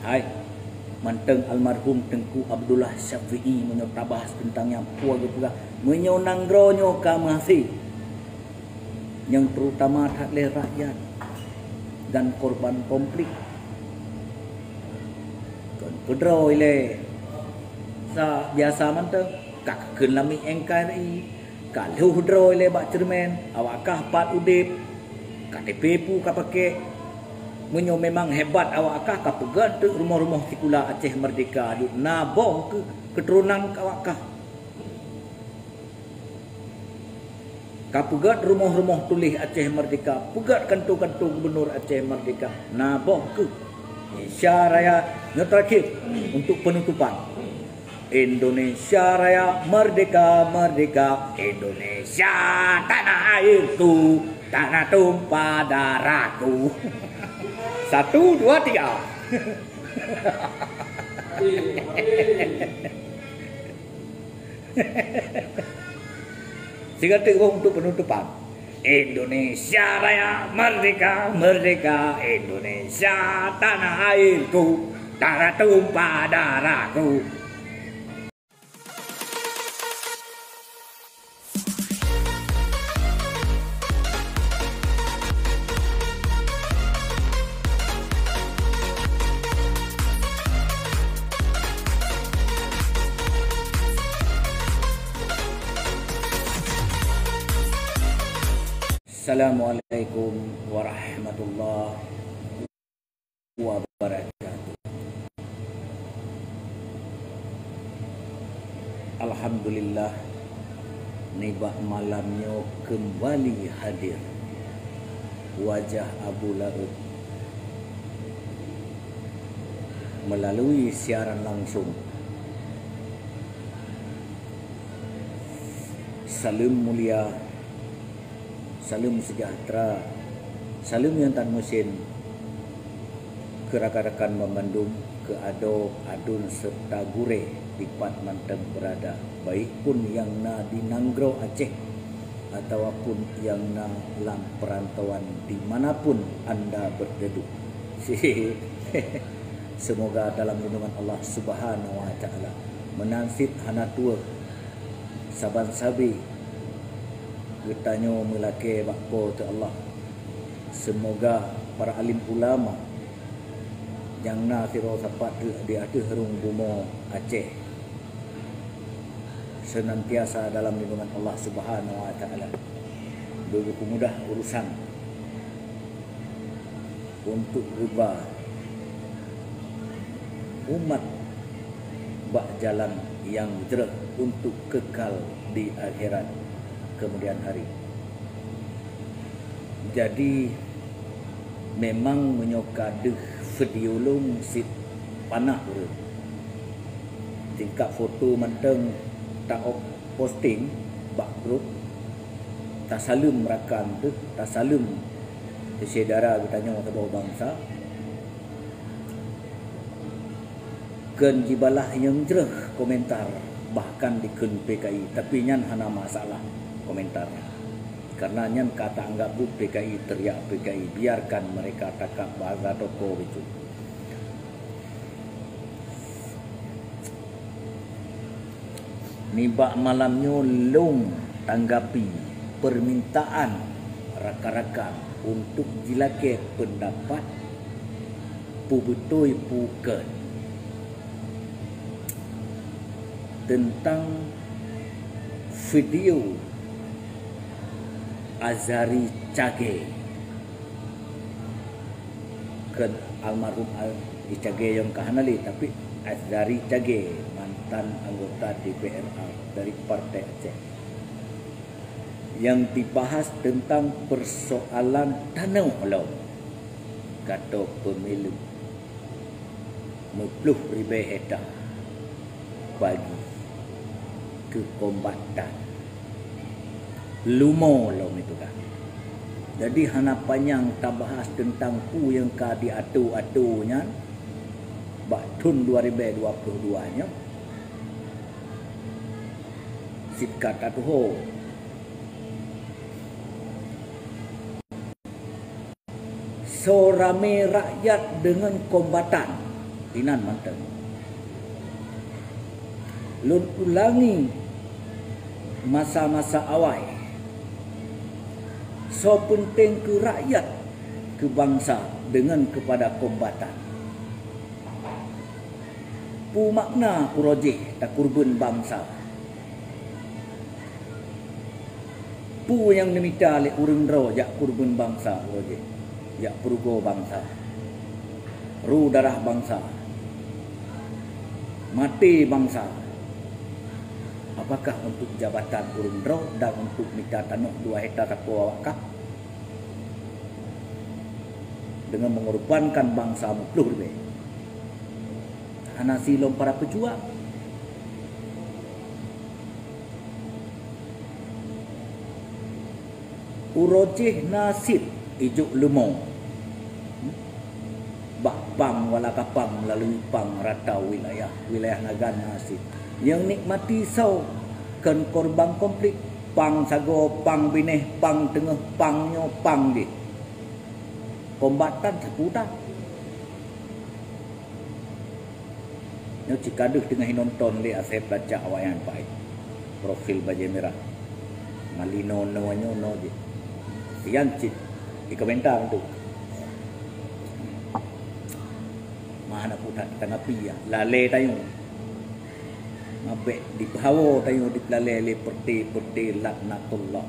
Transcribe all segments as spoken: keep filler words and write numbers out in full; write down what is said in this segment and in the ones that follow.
Hai, mantong almarhum Teungku Abdullah Syafi'i meunyoe tabahas teuntang nyang peue geupeugah, meunyoe nanggroe nyoe ka meuhasé, nyang terutama that lé rakyat dan korban konflik. Kon keudroe ilée sa biasa mantong, ka keukeuen lami N K R I, ka lheueh droe ilée bak ceureumen, awak kah pat udeb, K T P peue ka pakék. Meunyoe memang hebat awak kah, ka peugét teuk rumoh-rumoh sikula Aceh Merdeka duek na boh keu keuturonan awak kah. Ka peugét rumoh-rumoh tuléh Aceh Merdeka, peugét kanto-kanto gubernur Aceh Merdeka, na boh keuh. Indonesia Raya, nyoe terakhir untuk penutupan. Indonesia Raya merdeka, merdeka, Indonesia tanah airku, tanah tumpah darahku. Satu, dua, tiga. Sigatik boh untuk penutupan. Indonesia Raya merdeka, merdeka, Indonesia tanah airku, tanah tumpah darahku. Assalamualaikum warahmatullahi wabarakatuh. Alhamdulillah, nibak malam nyoe keumbali hadir wajah Abu Laôt melalui siaran langsung. Saleuem mulia, saleuem sejahtera, saleuem nyang tan meusen keu rakan-rakan banmandum, keu adoe, aduen serta gurée dipat mantong beurada, baik pun nyang na di nanggroe Aceh atawa pun nyang na lam peurantauan di mana pun anda berteduh. Seumoga dalam lindungan Allah Subhanahu wa Taala. Meunan cit hana tuwoe saban sabe geutanyoe meulakée bak Po teu Allah. Seumoga para alim ulama nyang na sidroe sapat di ateueh rhueng bumoe Aceh seunantiasa dalam lindungan Allah Subhanahu wa Taala, beugeupeumudah urusan untuk geuba umat bak jalan nyang jroh untuk kekal di akhirat kemudian hari. Jadi, memang meunyoe ka deuh video lôn cit panah ureuëng. Tingkat foto mantong ta-posting bak grup, tasaleuem rakan teuh, tasaleuem syedara geutanyoe saboh bansa. Kheun jibalah nyang jroh komentar, bahkan dikheun P K I, tapi nyan hana masalah komentar nyan. Karena nyan ka taanggap buet P K I, teriak P K I, biarkan mereka takab bahasa toko itu. Nibak malam nyoe lôn tanggapi permintaan rakan-rakan untuk jilakée peundapat peue beutôi peue kheun teuntang video Azhari Cagée. Kheun almarhum Al-, Cagée nyang ka hana lé, tapi Azhari Cagée, mantan anggota D P R A dari Partai Aceh, nyang jibahas teuntang peusoalan tanoh lom, gadoh peumiléh meuploh ribée hekta bagi keu kombatan. Lumo lom itu kan. Jadi hana panyang tabahas teuntang peue nyang ka jiato-ato nyan bak thon dua ribée dua ploh dua nyoe. Cit ka tatuho. Soe ramé rakyat deungon kombatan, Inan mantong. Lôn ulangi masa-masa awai. Soe peunteng keu rakyat, keu bansa deungon keupada kombatan. Peue makna uroe jih takurban bansa? Peue nyang neumita lé ureuëng droe jak kurban bansa uroe jih? Jak peurugoe bansa, ru darah bansa, maté bansa. Apakah untuk jabatan ureuëng droe dan untuk mita tanoh dua hekta sapo awak kah? Dengan mengorbankan bansa meuploh ribée. Hana silom para peujuang. Uroe jih na cit ijok leumo bak pang wala kapang melalui pang rata wilayah, wilayah Nagan na cit. Nyang nikmati soe? Kon korban konflik, pang sagoe, pang binéh, pang teungoh, pang nyoe, pang jih. Kombatan sapeue tan. Nyoe cit ka deuh teungoh inonton lé Asep Lacak awaknyan pai. Profil bajée mirah. Malinoe nyoe nyoe jih. Sian cit di komentar tu. Mana putat tanggapi ya. Lalée tanyoe. Ngabek dipeuhawa tanyoe dipeulalée lé peureute-peureute laknatullah.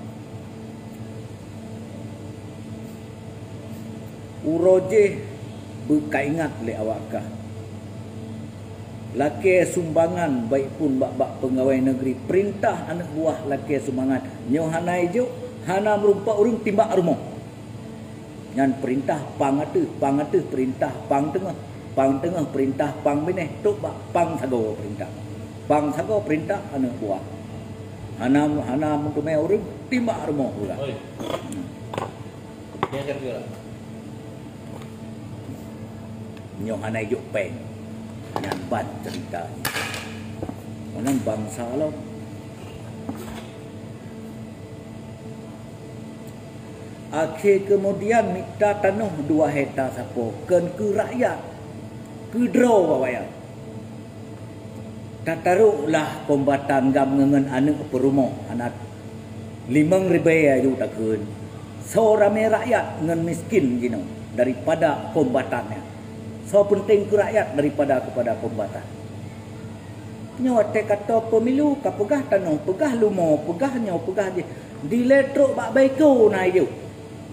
Uroe jih beukaingat lé awak kah. Lakée sumbangan baik pun bak-bak peungawai negeri, peurintah aneuk buah lakée sumbangan. Nyoe hana ijok, hana meurumpok ureuëng timbak rumoh. Nyan peurintah pang ateueh, pang ateueh peurintah pang teungoh, pang teungoh peurintah pang binéh, trok bak pang sagoe peurintah. Pang sagoe peurintah aneuk buah. Hana, hana meuteumé ureuëng timbak rumoh ureuëng. Oi. Nyoe hana ijok péng. Nyan ban ceurita nyoe. Meunan bansa lom. Akhé keumudian mita tanoh dua hekta sapo kon keu rakyat, keu droe awaknyan. Tataroklah kombatan GAM ngon aneuk peurumoh, aneuk limong ribée aju takheun. Soe ramé rakyat ngon miskin jinoe daripada kombatan nyan? Soe peunteng keu rakyat daripada keupada kombatan? Nyoe watée ka toe peumilu, ka peugah tanoh, peugah leumo, peugah nyoe, peugah jih. Dilée trok bak baiko na ijok.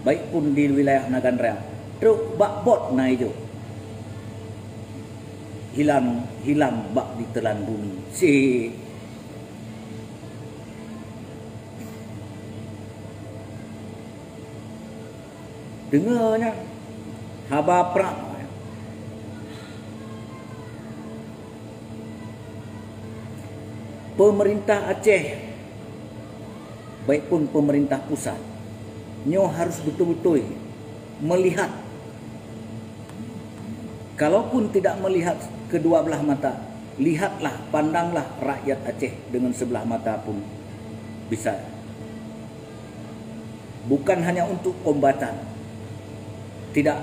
Baik pun di wilayah Nagan Raya, trok bak bot na ijok. Hilang, hilang bak diteulan bumi. Si. Deungoe nyan haba prang. Peumeurintah Aceh, baik pun peumeurintah pusat, nyoe harus beutôi-beutôi meulihat. Kalaupun tidak melihat kedua belah mata, lihatlah, pandanglah rakyat Aceh dengan sebelah mata pun bisa. Bukan hanya untuk kombatan. Tidak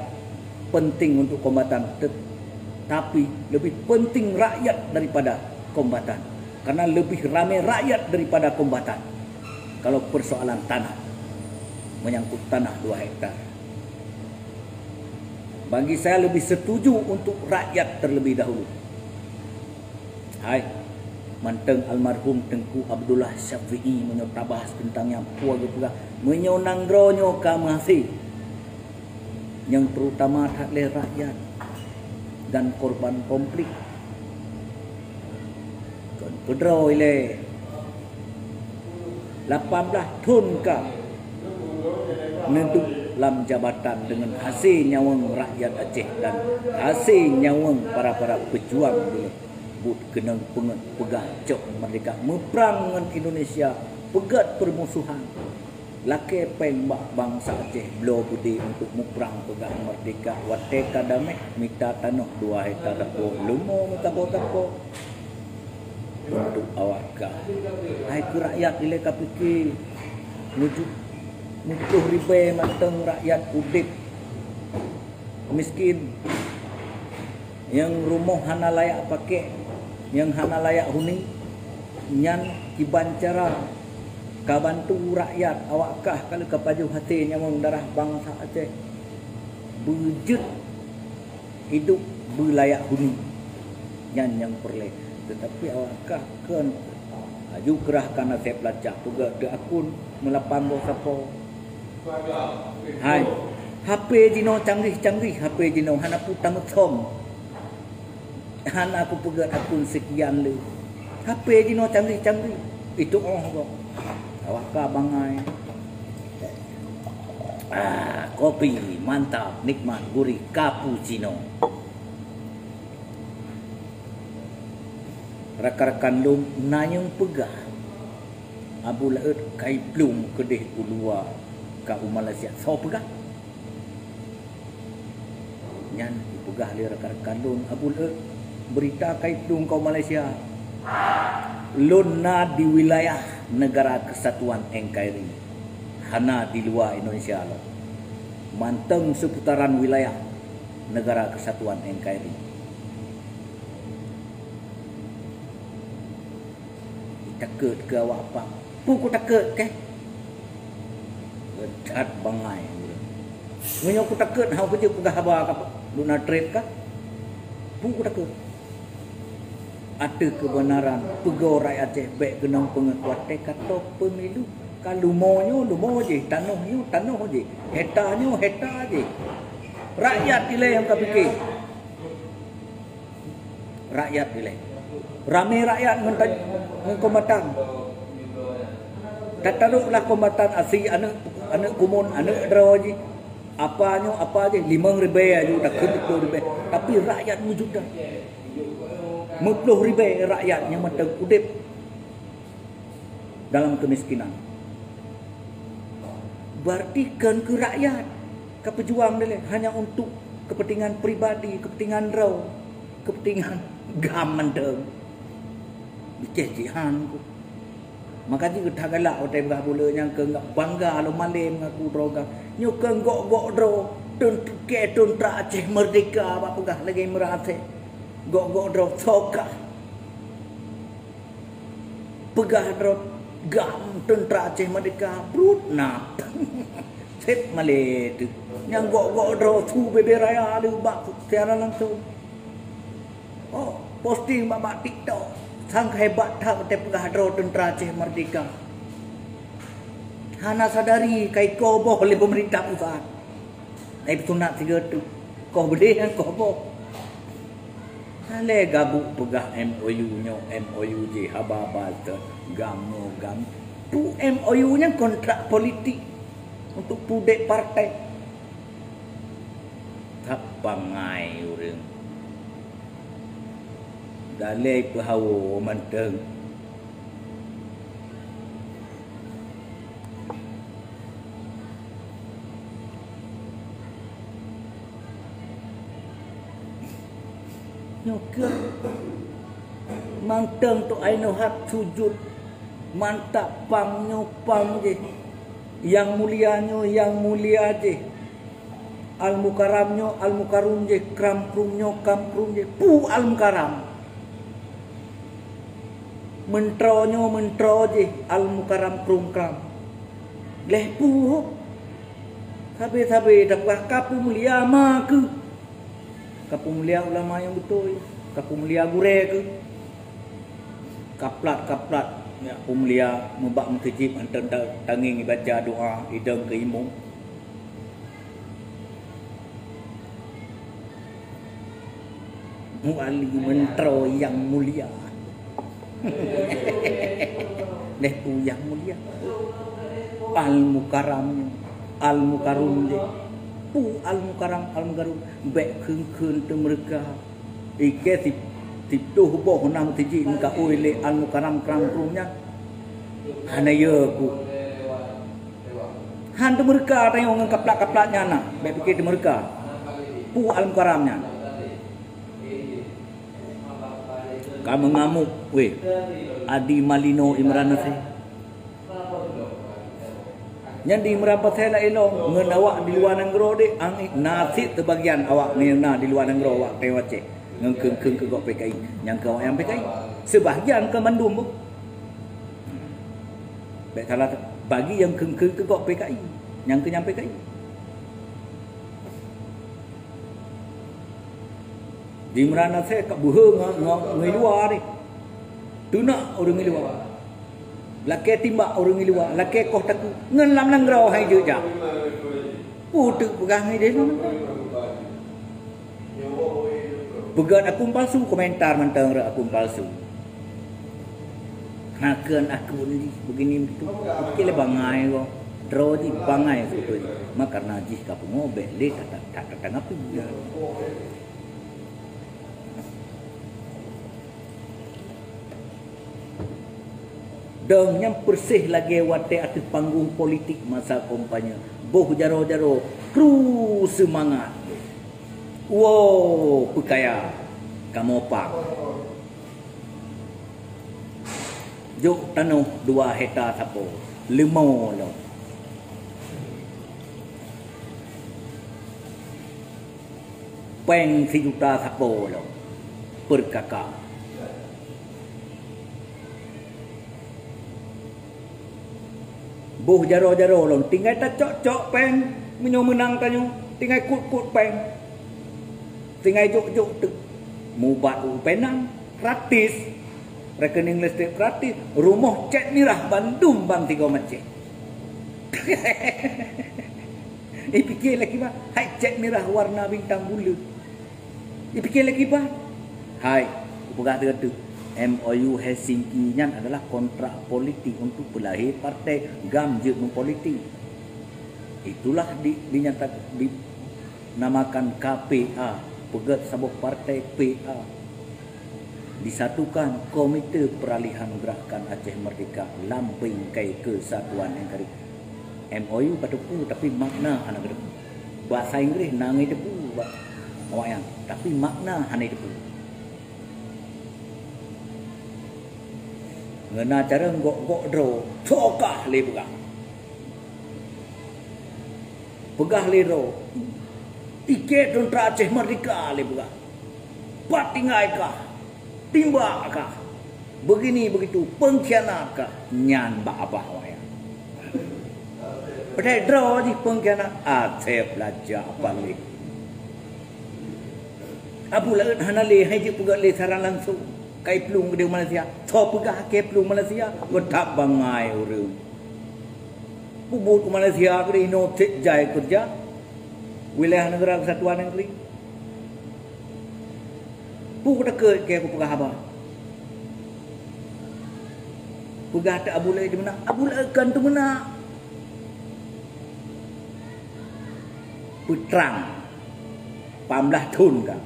penting untuk kombatan, tetapi lebih penting rakyat daripada kombatan. Karena lebih ramai rakyat daripada kombatan. Kalau persoalan tanah, menyangkut tanah dua hektar. Bagi saya lebih setuju untuk rakyat terlebih dahulu. Hai, mantong almarhum Teungku Abdullah Syafi'i meunyoe tabahas teuntang nyang peue geupeugah, meunyoe nanggroe nyoe ka meuhasé, nyang terutama that lé rakyat dan korban konflik. Kon keudroe ilée lapan blaih thon ka neuduek lam jabatan deungon hasé nyawöng rakyat Aceh dan hasé nyawöng para-para peujuang dilée. Buet keunong peungét peugah cok meurdehka, meuprang ngon Indonesia, peugét peurmusohan. Lakée péng bak bansa Aceh bloe beudé untuk muprang peugah meurdehka, watée ka damé mita tanoh dua hekta sapo, leumo meusapo-sapo untuk awak kah. Hai keu rakyat ilée ka pike, meujeuet muplôh ribée mantong rakyat udeb miskin. Nyang rumoh hana layak pakék, nyang hana layak huni, nyan kiban cara ka bantu rakyat awak kah ka lheueh ka pajoh até nyawöng darah bansa Aceh. Beujeuet hidup beulayak huni. Nyan nyang peureulée. Teutapi awak kah kon laju keurah ka naseb lacak peugah teu akun meulapan boh sapo. Hai, H P jinoe canggih-canggih, H P jinoe hana peue tameusom. Hana kupeugét akun sekian le. H P jinoe canggih-canggih. Itu oh kok. Awak ka bangai. Ah, kopi mantap, nikmat, gurih, cappuccino. Rakan-rakan lôn na nyang peugah, Abu Laôt kai plueng keudeh u luwa ka u Malaysia. Soe peugah? Nyan ipeugah lé rakan-rakan lôn, Abu Laôt, beurita kai plueng ka u Malaysia. Lôn na di wilayah Negara Kesatuan N K R I, hana di luwa Indonesia lom. Mantong seuputaran wilayah Negara Kesatuan N K R I. Takot keu awak pang. Peue kutakot keh? That bangai ureuëng. Meunyoe kutakot, hana kujeuet peugah haba ka lôn na treb kah? Peue kutakot? Ateueh keubeunaran, peugoe rakyat Aceh bék keunong peungeuh watée ka top peumilu. Ka lumo nyoe lumo jih, tanoh nyoe tanoh jih, heta nyoe heta jih. Rakyat ilée nyang ka pike. Rakyat ilée. Ramé rakyat ngon ta-, ngon kombatan. Tatarok lah kombatan asai aneuëk, aneuëk kumon, aneuëk droe jih. Apa nyoe, apa jih, limong ribée aju takheun dua ploh ribée. Tapi rakyat meujuta. Meuploh ribée rakyat nyang mantong udeb dalam kemiskinan. Berarti kon keu rakyat ka peujuang dilée hanya untuk kepentingan pribadi, kepentingan droe, kepentingan GAM mantong. Bicéh jihan ku. Maka jih that galak watée peugah buleuen nyang keu bangga lom malém ngaku droe GAM. Nyoe keu gok-gok droe, teuntri-, keu teuntara Aceh Merdeka bak peugah lagée meurasée. Gok-gok droe soe kah. Peugah droe GAM teuntara Aceh Merdeka, brut na. Seb malée teuk. Nyang gok-gok droe su bebe raya le bak siaran langsung. Oh, posting bak, bak TikTok. Sang hebat that watée peugah droe teuntara Aceh Merdeka. Hana sadari ka ikoh boh lé peumeurintah pusat. Ai peusunat sigoe teuk. Koh beudeh nyan koh boh. Hana lé gabuk peugah M O U nyoe, M O U jih haba-haba teuh GAM nyoe GAM. Peue M O U nyan kontrak politik untuk pudek partai. That bangai ureuëng. Dalée peuhawa mantong. Nyoe keuh mantong tu Ainul Haq sujud mantap pang nyoe pang jih. Nyang mulia nyoe nyang mulia jih. Al-Mukarram nyoe Al-Mukarrum jih, Kram Krum nyoe Kam Krum jih. Peue Al-Mukarram? Meuntroe nyoe meuntroe jih Al-Mukarram Krum Kram. Leh peue? Sabe-sabe tapeugah ka peumulia ma keuh. Ka peumulia ulama nyang beutôi, ka peumulia gurée keuh. Kaplat-kaplat nyak peumulia meubak meuseujid mantong ta-, tangieng ibaca doa idong keu imum. Muali meuntroe nyang mulia. Leh peue nyang mulia? Al-Mukarram, Al-Mukarrum jih. Peue Al-Mukarram, Al-Mukarrum? Bék kheun-kheun teumeureuka. Ikée si-, siploh boh nam sijih meukaôi lé Al-Mukarram Kram Krum nyan. Hana yö ku. Han teumeureuka tanyoe ngon kaplat-kaplat nyan na. Bék pike teumeureuka. Peue Al-Mukarram nyan? Ka meungamuk, weh. Adi Malino Imran Nasir. Nyan di Imran Pasai la ilong ngon awak di luwa nanggroe deh, ang na cit teubagian awak ni na di luwa nanggroe awak teuh Aceh. Nyang kheun-kheun keu gob P K I, nyang keu awak nyang P K I. Sebahagian keu mandum boh. Bèk salah, bagi nyang kheun-kheun keu gob P K I, nyang keu nyang P K I. Di Meunan Asèe ka beuhe ngon, ngon, ngon luwa deh. Teunak ureueng luwa. Lakèe timbak ureueng luwa, lakèe koh takue. Ngon lam nanggroe hai jeuet jak. Peue teuk peugah ngon idéh nyoe? Peugöt akun palsu, komentar mantong rot akun palsu. Nakheun akun jih begini begitu. Oke lé bangai ko. Droe jih bangai sebetulnya. Mak karena jih ka pungo bèk lé tak tak tak tanggapi. Dong nyang persis lagèe watèe ateueh panggong politik masa kampanye. Boh jaroe-jaroe, kru seumangat. Woe, peukaya, kamoe pang. Jok tanoh dua hekta sapo, leumo lom. Pèng sijuta sapo lom per kaka. Boh jaroe-jaroe lom tinggai tacok-cok pèng, meunyoe meunang tanyoe, tinggai kut-kut pèng. Tinggai jok-jok teuk. Mubat u pèng nam, gratis. Rekening listrik gratis, rumoh cèt mirah bandum bang tiga macet. Ipike lé kiban, hai cèt mirah warna bintang buleuen. Ipike lé kiban. Hai, kupeugah teuka-teuka, M O U Helsinki nyan adalah kontrak politik untuk peulahé partai GAM jeuet meupolitik. Itulah di, dinyata, dinamakan K P A, peugöt saboh partai P A. Disatukan Komite Peralihan Gerakan Aceh Merdeka lam bingkai keusatuan nyang kari. M O U ka teupeue, tapi makna hana geuteupeue. Bahasa Inggréh na ngai teupeue bak awaknyan, tapi makna hana teupeue. Ngon na cara gok-gok droe, sokah lé peugah. Peugah lé droe, "Ikét teuntara Aceh Merdeka," lé peugah. "Pat tinggai kah? Timbak kah? Begini begitu, pengkhianat kah?" Nyan bak babah awaknyan. Padahai droe jih pengkhianat, Asèe laju paléh. Abu Laôt hana lé, hai jeuet peugah lé saran langsung. Kai plueng keudéh Malaysia. Tho peugah kai plueng Malaysia, geutab bangai ureueng. Bubuet u Malaysia keudéh inoe cit jai keureuja. Wilayah Negara Kesatuan Negeri. Peue takheun keu kupeugah haba. Peugah teuh Abu Laôt teumeunak, Abu Laôt kon teumeunak. Peutrang. Lapan blah thon ka.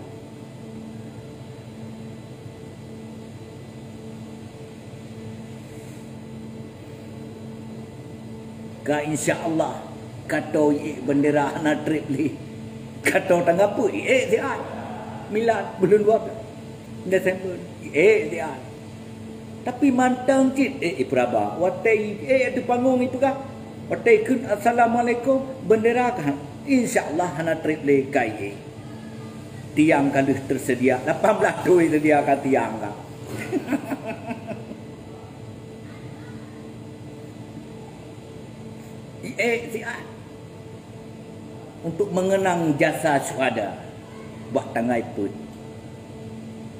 Ka insya Allah, kato iék bendera hana trép lé. Kato tanggapeue iék siat. Milad buleuen dua belas Desember, iék siat. Tapi mantong cit ék ipeuraba. Watèe iék ateueh panggong ipeugah, watèe ikheun assalamualaikum, bendera ka, insya Allah hana trép lé ka iék. Tiang ka lheueh teuseudia, lapan blah thon seudia ka tiang ka. Iék siat. Untuk mengenang jasa syuhada bak tanggai peuet.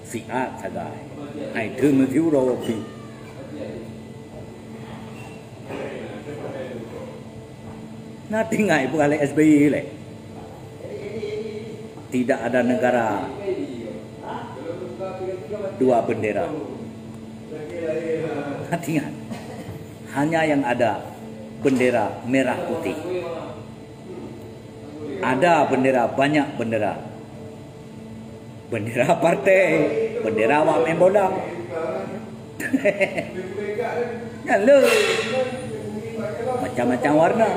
Siat sagai. Hai teuma siuroe pih. Na tinggai peugah lé S B Y lé. Tidak ada negara dua bendera. Ingat, hanya yang ada bendera merah putih. Ada bendera, banyak bendera. Bendera partai, bendera awak main bola. Nyan le. Macam-macam warna.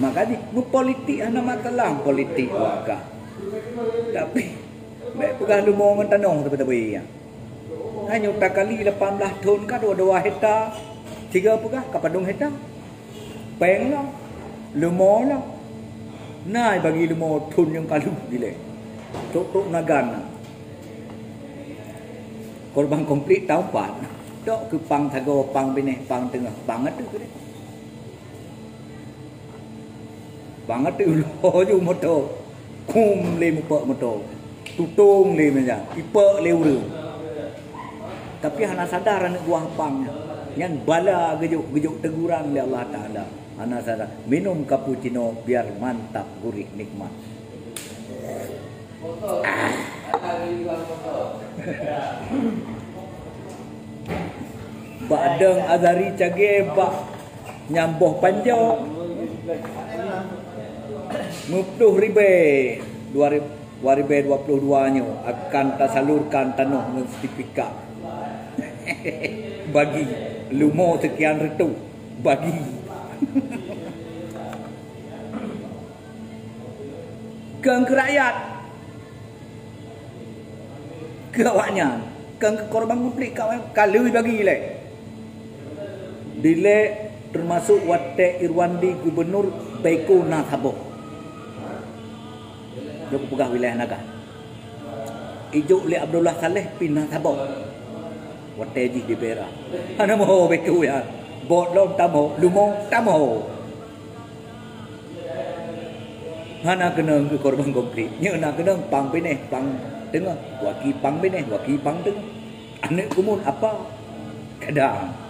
Makajih, meupolitik hana masalah, politik wakah. Tapi, bèk peugah leumo ngon tanoh teupeu-teupeu. Hanya takali lapan blah thon ka dua-dua hekta. Tiga peugah ka padum hekta. Pèng lah, leumo lah. Na bagi leumo thon nyang kalu dilèe. Trok-trok nagan na. Korban konflik taumpat. Tok keu pang sagoe, pang binéh, pang teungoh, pang ateueh keudeh. Pang ateueh laju moto. Kum lé mupok moto. Tutong lé meja. Ipok lé ureuëng. Tapi hana sadar aneuk buah pang nyan. Nyan bala geujok, geujok teguran lé Allah Taala. Hana sadar. Minum cappuccino biar mantap gurih nikmat. Bak dong Azhari Cagé bak nyang boh panjoe, meuploh ribée dua ribée dua puluh dua nyoe akan tasalurkan tanoh ngon sertifikat. Bagi lumo sekian reutôh bagi. Keu rakyat. Keu awaknyan, keu korban konflik ka, ka lheueh bagi lé. Dilée teumasok watée Irwandi gubunur Beuku na saboh. Jok peugah wilayah Naga. Ijok lé Abdullah Saleh pih na saboh. Watée jih di Bera. Hana moho Beuku ya. Bot lom tamoho, lumo tamoho. Hana keunong keu korban konflik. Nyoe na keunong pang binéh, pang teungoh, waki pang binéh, waki pang teungoh. Aneuk keumuen apa? Kadang.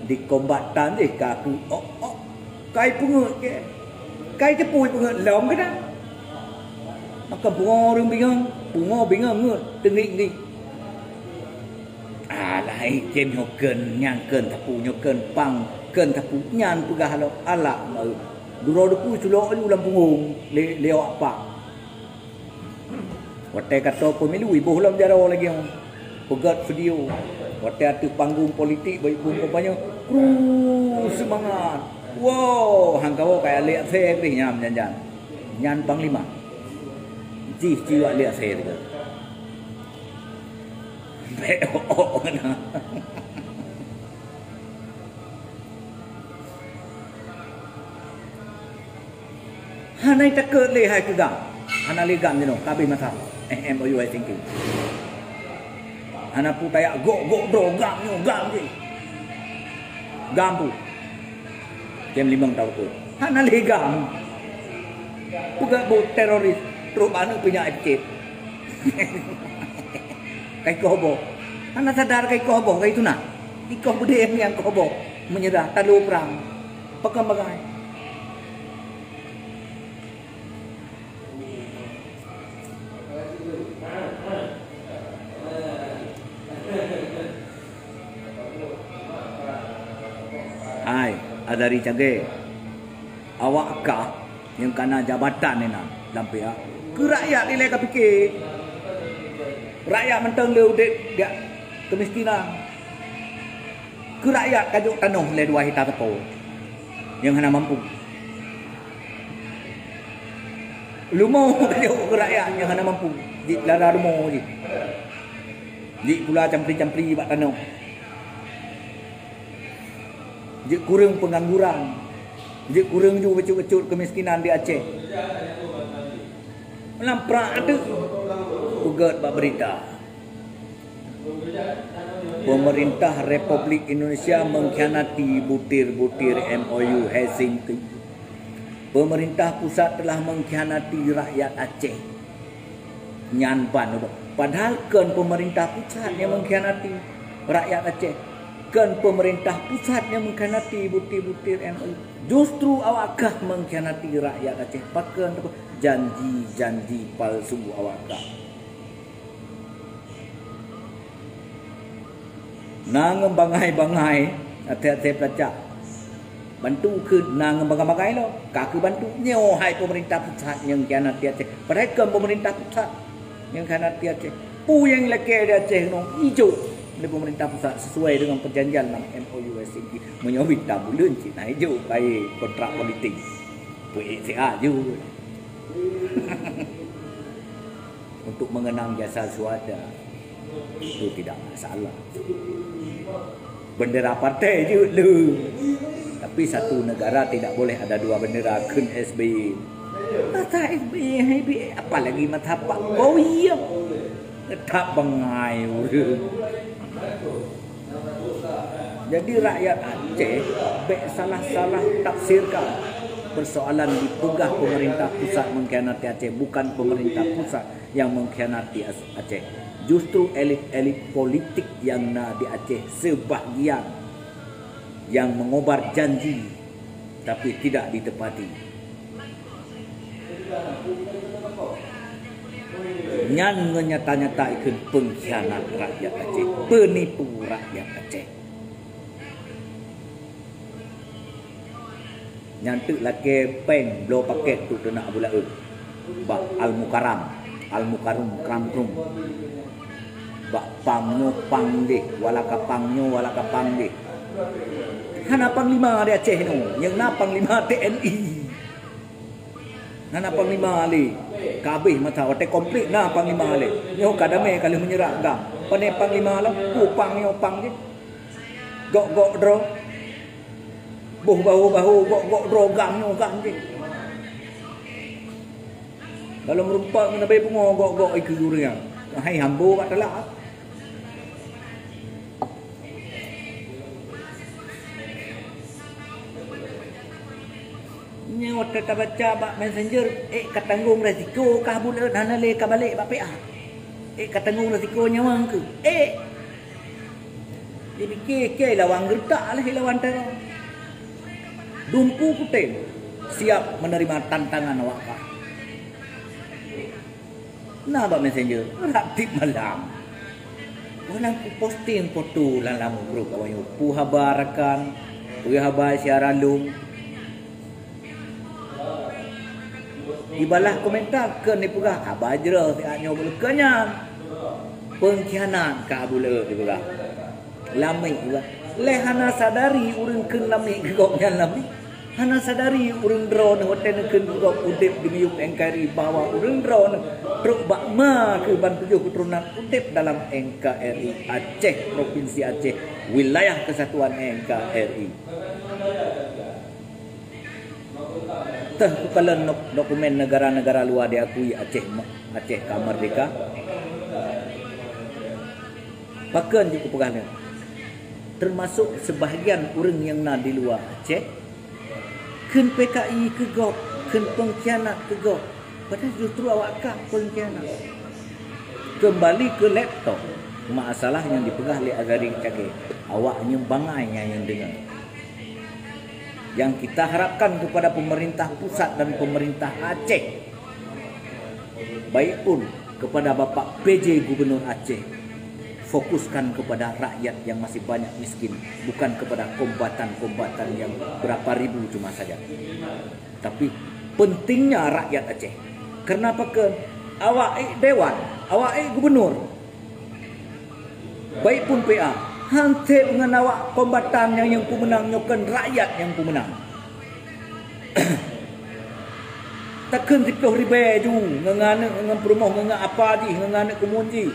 Di kombatan deh ka aku ok-ok. Kai peungeut ke? Kai teupui peungeut lom ke dah? Maka pungo ureuëng bingung, pungo bingung ngeut, teungik-ngik. Alah, eh, jem nyoe kheun, nyang kheun tapu, nyoe kheun pang, kheun tapu, nyan peugah lom alak meu'euet. Duroe deukui culok aju lam punggong, lé, lé awak pang. Watée ka toe pemilu, iboh lom jaroe lagée nyoe. Peugét video. Watée ateueh panggong politik, baik pun kampanye, kru seumangat. Wow, hangkawoe kaya lé asée keudeh nyan jan-jan. Nyan panglima. Jih ciwak lé asée teuka. Bék ok-ok na. Hana takot lé hai keu GAM. Hana lé GAM jinoe, ka habéh masa. Eh, M O U Helsinki. Hana peue tajak gok-gok droe GAM nyoe, GAM jih. GAM peue? Jem limong taun takot. Hana lé GAM. Peugah buet teroris, trok bak aneuk pinya F C. Kai koh boh. Hana sadar kai koh boh, kai tuna. Ikoh beudeh nyang koh boh. Meunyeurah, talo prang. Pakon bagai. Hai, Azhari Cagé. Awak kah nyang kana jabatan inan lam pihak keu rakyat ilée ka pike. Rakyat mantong le udeb dak kemiskinan. Keu rakyat ka jok tanoh lé dua hita teupeu nyang hana mampu. Lumo ka jok keu rakyat nyang hana mampu. Jih pelara lumo jih. Jih pula campli-campli bak tanoh. Jeuet kureueng peungangguran. Jeuet kureueng ju bacut-bacut keumiskinan di Aceh. Lam prak ateueh peugét bak beurita. Pemerintah Republik Indonesia mengkhianati butir-butir M O U Helsinki. Pemerintah pusat telah mengkhianati rakyat Aceh. Nyan ban udah. Padahal kon pemerintah pusat nyang mengkhianati rakyat Aceh. Kon pemerintah pusat nyang mengkhianati butir-butir N U. Justru awak kah mengkhianati rakyat Aceh. Pakon janji-janji palsu awak kah. Na ngon bangai-bangai, até-até peulacak. Bantu keu na ngon bangai-bangai lo, ka keu bantu nyoe hai pemerintah pusat nyang khianati Aceh. Padahai kon pemerintah pusat nyang khianati Aceh. Peue nyang lakée di Aceh nyoe ijok lé pemerintah pusat sesuai dengan perjanjian lam M O U Helsinki. Meunyoe bita buleuen cit na ijok kayée kontrak politik. Peue sia ju. Untuk mengenang jasa syuhada itu tidak masalah. Bendera partai je le. Tapi satu negara tidak boleh ada dua bendera, kheun S B Y. Masa S B Y, S B Y, apalagi masa Pak Jokowi ya. That bangai ureuëng. Jadi rakyat Aceh bék salah-salah tafsirkan persoalan dipeugah pemerintah pusat mengkhianati Aceh, bukan pemerintah pusat yang mengkhianati Aceh. Justru elit-elit politik yang na di Aceh sebahagian yang mengobar janji tapi tidak ditepati. Nyan nyata-nyata ikheun pengkhianat rakyat Aceh, penipu rakyat Aceh. Nyan teuk lakée péng bloe paket tu teunak Abu Laôt bak Al-Mukarram, Al-Mukarrum, Kram Krum. Bak pang nyoe pang jih, wala ka pang nyoe, wala ka pang jih. Hana panglima di Aceh nyoe, nyang na panglima T N I. Hana panglima lé. Ka abéh masa watée konflik na panglima lé. Nyoe ka damé ka lheueh meunyeurah GAM. Pane panglima lom, ku pang nyoe pang jih. Gok-gok droe. Boh bahu-bahu, gok-gok droe GAM nyoe GAM jih. Dalam rumpok ngon abéh pungo gok-gok ikeu gureueng. Hai hambo bak talak. Nyoe watée tabaca bak messenger, ék ka tanggong resiko kah buleuen hana lé ka balek bak P A. Ék ka tanggong resiko nyawa keuh. Ék. Dipike keu lawan geuretak lé lawan terong. Dumpu kutem siap menerima tantangan awak kah. Na bak messenger, rab tieb malam. Wan ku posting foto lam, lam grup awak nyoe, ku haba rakan, peue haba syara lom. Dibalah komentar keu nipeugah haba jroh siat nyoe beuleuka nyan. Pengkhianat ka buleuen dipeugah. Lamiek juga. Lé hana sadari ureuëng kheun lamiek keu gobnyan lamiek. Hana sadari ureuëng droeneuh watée neukheun keu gob udeb di miyueb N K R I bahwa ureuëng droeneuh trok bak ma keu ban tujoh keuturonan udeb dalam N K R I Aceh, Provinsi Aceh, Wilayah Kesatuan N K R I. Teuh kukalon dokumen negara-negara luwa diakui Aceh, Aceh ka merdeka. Pakon jih kupeugah nyoe? Teumasok seubahagian ureuëng nyang na di luwa Aceh, kheun P K I keu gob, kheun pengkhianat keu gob, padahai justru awak kah pengkhianat. Keumbali keu laptop, masalah nyang dipeugah lé Azhari Cagée, awak nyang bangai nyang, nyang deungoe. Yang kita harapkan kepada pemerintah pusat dan pemerintah Aceh, baik pun kepada Bapak P J Gubernur Aceh, fokuskan kepada rakyat yang masih banyak miskin, bukan kepada kombatan-kombatan yang berapa ribu cuma saja. Tapi pentingnya rakyat Aceh. Kenapa ke awak ék dewan, awak ék gubernur, baik pun P A, han seb ngon awak kombatan nyang, nyang peumeunang nyoe, kon rakyat nyang peumeunang. Takheun siplôh ribée ju ngon aneuk, ngon peurumoh, ngon apa jih, ngon aneuk keumuen jih.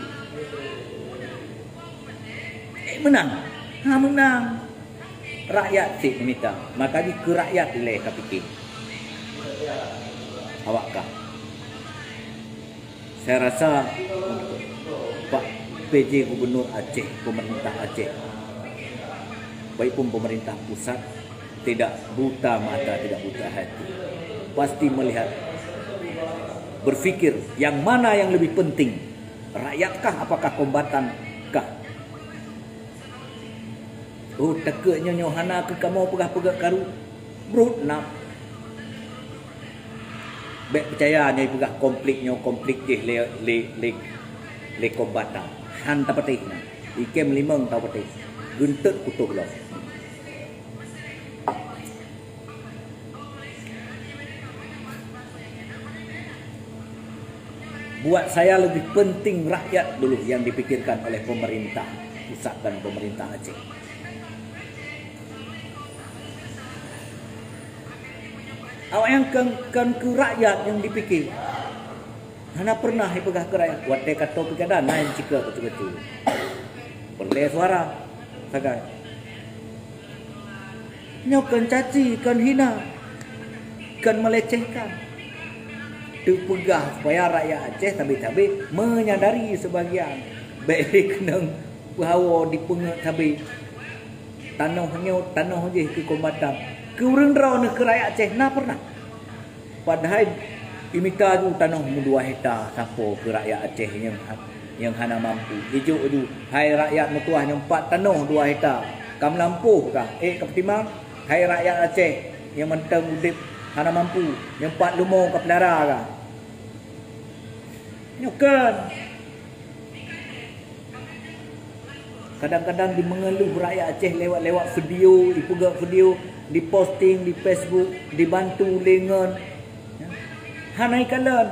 Ék meunang? Ha meunang. Rakyat cit mita. Maka jih keu rakyat ilée ka pike. Awak kah. Saya rasa Pak P J Gubernur Aceh, pemerintah Aceh, baik pun pemerintah pusat, tidak buta mata, tidak buta hati. Pasti melihat, berpikir yang mana yang lebih penting, rakyat kah apakah kombatan kah? Oh, takheun nyoe, nyoe hana keu kamoe peugah-peugah karu. Brut nam. Bék peucaya nyoe peugah konflik nyoe, konflik jih lé, lé, lé, lé kombatan. Han tapatéh na. Ikem limong tapatéh. Geunteut kutoh lom. Buat saya lebih penting rakyat dulu yang dipikirkan oleh pemerintah pusat dan pemerintah Aceh. Awak nyang kon, kon keu rakyat nyang dipike. Hana pernah ipeugah keu rakyat. Watée ka toe pilkada na nyang cike beutôi-beutôi. Peureulée suara sagai. Nyoe kon caci, kon hina, kon melecehkan. Teupeugah supaya rakyat Aceh sabe-sabe menyadari sebagian. Bék lé keunong peuhawa dipeungeut sabe. Tanoh nyoe tanoh jih keu kombatan. Keu ureuëng droeneuh keu rakyat Aceh na pernah? Padahai imita ju tanoh meudua hekta sapo keu rakyat Aceh nyang ha-, nyang hana mampu. Ijok ju, hai rakyat meutuwah nyang pat tanoh dua hekta, ka meulampôh kah? Ék ka peutimang? Hai rakyat Aceh nyang mantong udeb hana mampu, nyang pat leumo ka peulara kah? Nyoe kan. Kadang-kadang dimeungeuluh rakyat Aceh lewat-lewat video, ipeugah video, diposting di Facebook, dibantu lé ngon. Hana ikalon.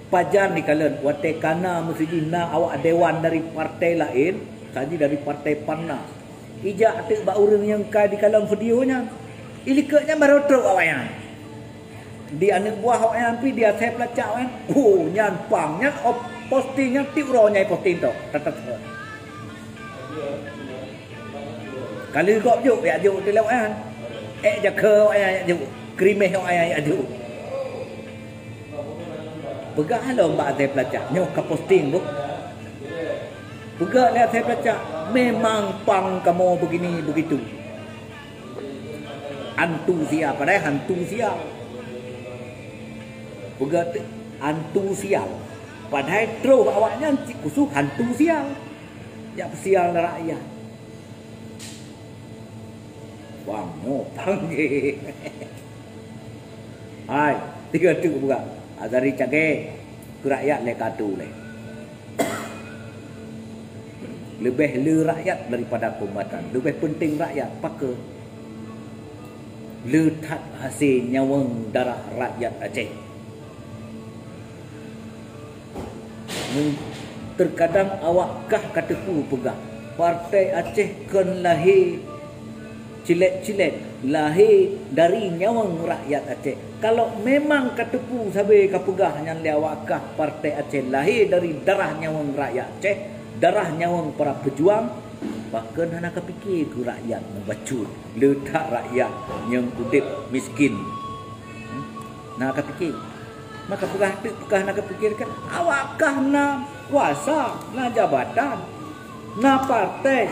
Pajan ikalon, watée kana meusidin na awak dewan dari partai laén, saji dari partai Parnas. Ijak teuk bak ureuëng nyang ka dikalon video nyan. Ilikot nyan barô trok awaknyan. Di aneuëk buah awaknyan pi di asai peulacak awaknyan. Oh, nyan pang, nyan op-, posting nyan tiep uroe nyai posting tu. Tat-tat. Ka lheueh gob jok, jak jok teuh lé awaknyan. Ék jakeu awaknyan jak jok, keurimeh awaknyan jak jok. Peugah lom bak asai peulacak, nyoe ka posting bu. Peugah lé asai peulacak, memang pang kamoe begini begitu. Hantu sia, padahai hantu sia. Peugah te-, hantu sial. Padahai troh awaknyan cit khusos hantu sial. Jak peusial rakyat. Bang, nyoe panggil. Hai, tiga tu buka. Azari cagée keu rakyat lé katu lé. Leubeh le rakyat daripada kombatan. Leubeh penting rakyat. Pakon? Le that hase nyawöng darah rakyat Aceh. Terkadang awak kah ka teupeu peugah, partai Aceh kon lahé cilet-cilet, lahé dari nyawöng rakyat Aceh. Kalau memang ka teupeu sabe ka peugah nyan lé awak kah partai Aceh lahé dari darah nyawöng rakyat Aceh, darah nyawöng para pejuang, pakon hana ka pike keu rakyat mubacut, le that rakyat nyang udeb miskin. Hmm? Na ka pike. Maka peugah teuk peugah na ka pike kan, awak kah na kuasa, na jabatan, na partai,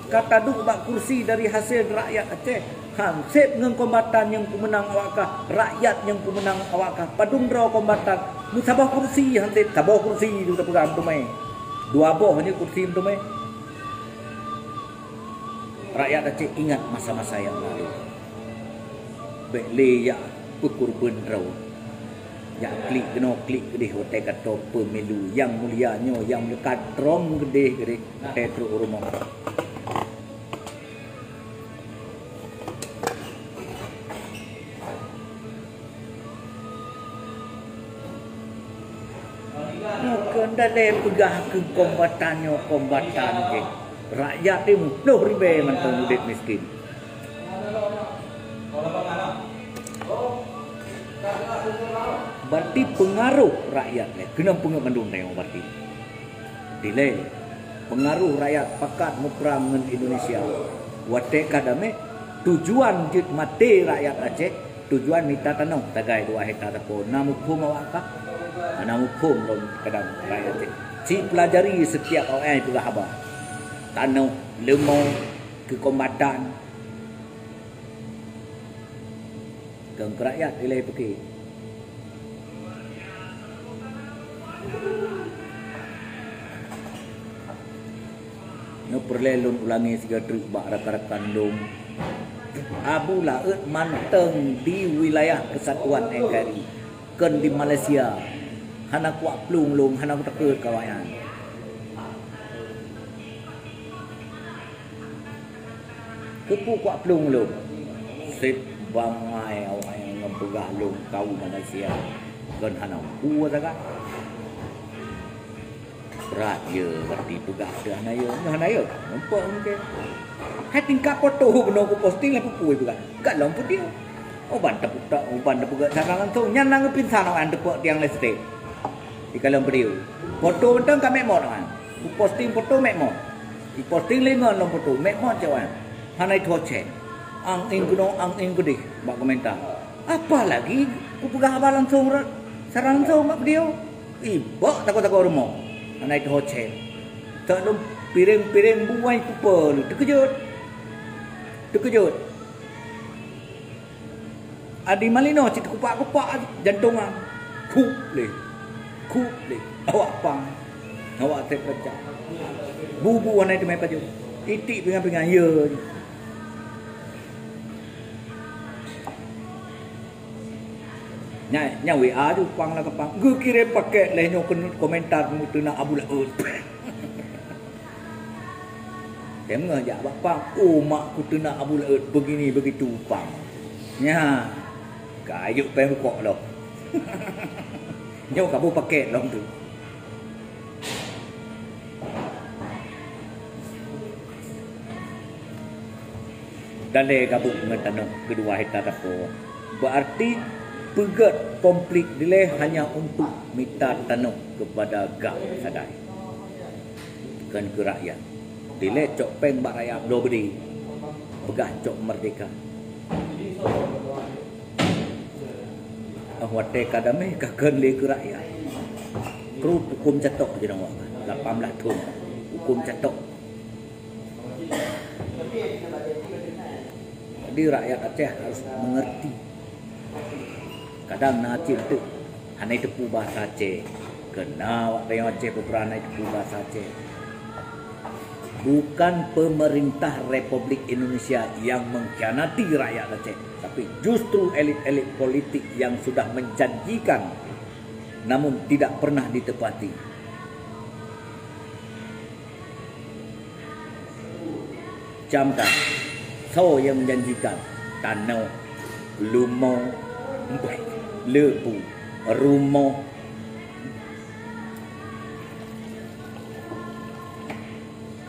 ka taduek bak kursi dari hasil rakyat Aceh. Hanseb ngon kombatan nyang peumeunang awak kah, rakyat nyang peumeunang awak kah. Padum droe kombatan, meusaboh kursi hanseb, saboh kursi tu tapeugah meuteumé. Dua boh nyoe kursi meuteumé. Rakyat Aceh ingat masa-masa nyang lalu. Bék lé jak peukeureubeuen droe. Jak klik keunoe, klik keudeh watée ka troh pemilu. Nyang mulia nyoe, nyang mulia ka troh keudeh, keudeh watée trok u rumoh. Nyoe keuh dalé peugah keu kombatan nyoe, kombatan jih. Rakyat di meuploh ribée mantong udeb miskin. Berarti peungaroh rakyat lé. Keuneuk peungeut mandum tanyoe berarti. Dilée, peungaroh rakyat pakat muprang ngon Indonesia. Watée ka damé, tujuan jeuet maté rakyat Aceh, tujuan mita tanoh sagai dua hekta sapo. Na muphom awak kah? Hana muphom lom kadang rakyat Aceh. Ci peulajari setiap awak nyang peugah haba. Tanoh, leumo, keukombatan. Keu rakyat ilée pike. Nyoe peureulée lôn ulangi sigoe treuk bak rakan-rakan lôn. Abu Laôt mantong di wilayah Persatuan N K R I, kon di Malaysia. Hana kuak plueng lôn, hana kutakot keu awaknyan. Keupeue kuak plueng lôn? Seb bangai awaknyan ngon peugah lôn kaum Malaysia kon hana peue sagai. Brat ye, berarti peugah teuh hana ye, nyoe hana ye. Nampak mungkin. Hai tingkat foto bunoe kuposting lé pukui peugah. Kat lom video. Uban teupeugah, uban teupeugah sarang langsung. Nyan na geupinsan awaknyan teupeuk tiang listrik. Di kalon video. Foto mantong ka meu'en mot kan. Kuposting foto meu'en mot. Diposting lé ngon lom foto meu'en mot cit awaknyan. Hana itho cen. Ang ing keunoe, ang ing keudeh bak komentar. Apalagi kupeugah haba langsung rot. Saran langsung bak beliau. Ibak takot-takot rumoh. Anak itu hocel. Tak lom piring-piring buai kupa lu. Terkejut. Terkejut. Adi Malino cit kupak-kupak jantungan. Kup leh. Kup leh. Awak pang. Awak teh pecah. Bubu anak itu main pajuk. Itik pingan-pingan ya. Nya, nya W A ju pang lah kepang. Geukirém paket leh nyoe keuneuk komentar meuteuna Abu Laôt. Teumeung jak bak pang, "Oh, mak ku teunak Abu Laôt begini begitu pang." Nya, kayuk péng rukok loh. Nyoe kabu paket lom tu. Dalé gabuk ngon tanoh keudua hekta tapo. Berarti peugét konflik dilée hanya untuk mita tanoh kepada gam sagai. Kön keu rakyat. Dilée cok péng bak rakyat bloe beudé. Peugah cok merdeka. Ah, watée ka damé ka kön lé keu rakyat. Kru huköm catok jinoe awak, lapan blaih thon. Huköm catok. Jadi rakyat Aceh harus mengerti. Kadang na cit teuk hana teupeu bahasa Aceh. Kön na awak rakyat Aceh beberapa hana teupeu bahasa Aceh. Bukan pemerintah Republik Indonesia yang mengkhianati rakyat Aceh, tapi justru elit-elit politik yang sudah menjanjikan namun tidak pernah ditepati. Camkan, soe nyang menjanjikan tanoh, lumo, leubue, rumoh,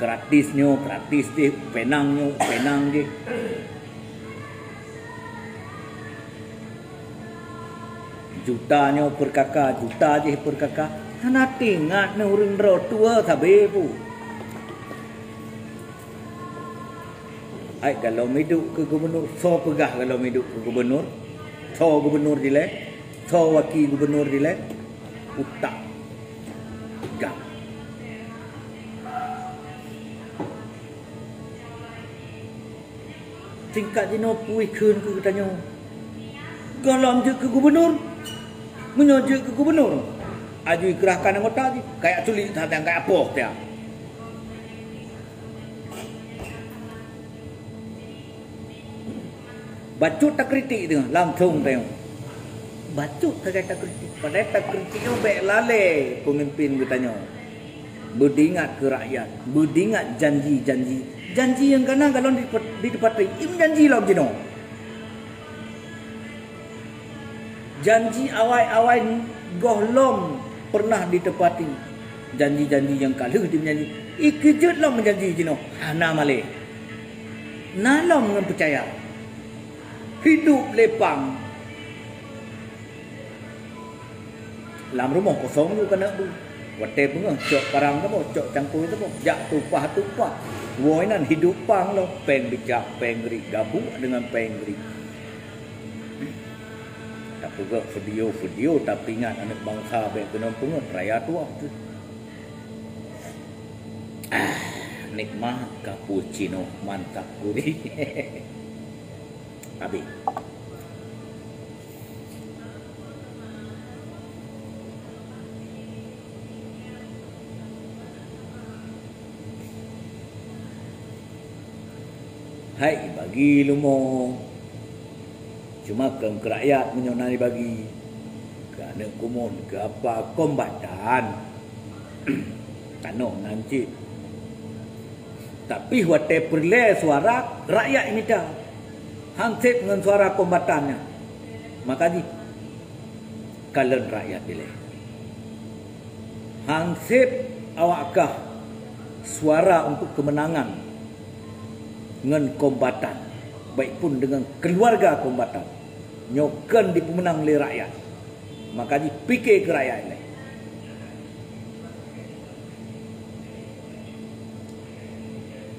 gratis nyoe, gratis jih, penang nyoe, penang jih. Juta nyoe peurkaka, juta jih peurkaka. Hana teuingat neuh ureuëng droe tuwoe sabe pu. Ai golom idup keu gubunur, soe peugah golom idup keu gubunur? Soe gubunur dilée? Soe waki gubunur dilée? Utak gam. Singkat jinoe pui kheun keu geutanyoe. Golom jeuet keu gubunur. Meunyoe jeuet keu gubunur, aju ikerahkan anggota jih, kayak sulik that nyang kayak poh tiang. Bacut takritik teuh langsung teuh. Bacut sagai takritik. Padahai takritik nyoe bék lalée peumimpin geutanyoe. Beudingat keu rakyat, beudingat janji-janji. Janji nyang kana galon dipe-, ditepati, im janji lom jinoe. Janji awai-awai gohlom pernah ditepati. Janji-janji nyang ka lheueh dijanji, ikeujeuet lom meujanji jinoe hana malée. Na lom ngon peucaya. Hidup lé pang. Lam rumoh kosong ju keuneuk bu. Watée beungoh cok parang saboh, cok cangkôi saboh, jak tupah-tupah. Woe nan hidup pang lom, péng bicak, péng geurik, gabuek deungon péng geurik. Tapeugah video-video, tapi ingat aneuëk bansa bék keunoe peungeut raya tuah tu. Ah, nikmat cappuccino mantap gurih. Habis. Hai bagi lumo. Cuma keu rakyat meunyoe na dibagi. Keu aneuëk kumon, keu apa kombatan. Tanoh nan cit. Tapi watée peureulée suara rakyat mita. Hanseb ngon suara kombatan nyan. Maka jih kalon rakyat dilée. Hanseb awak kah suara untuk kemenangan ngon kombatan, baik pun dengan keluarga kombatan. Nyoe kön dipeumeunang lé rakyat. Maka jih pike keu rakyat ilée.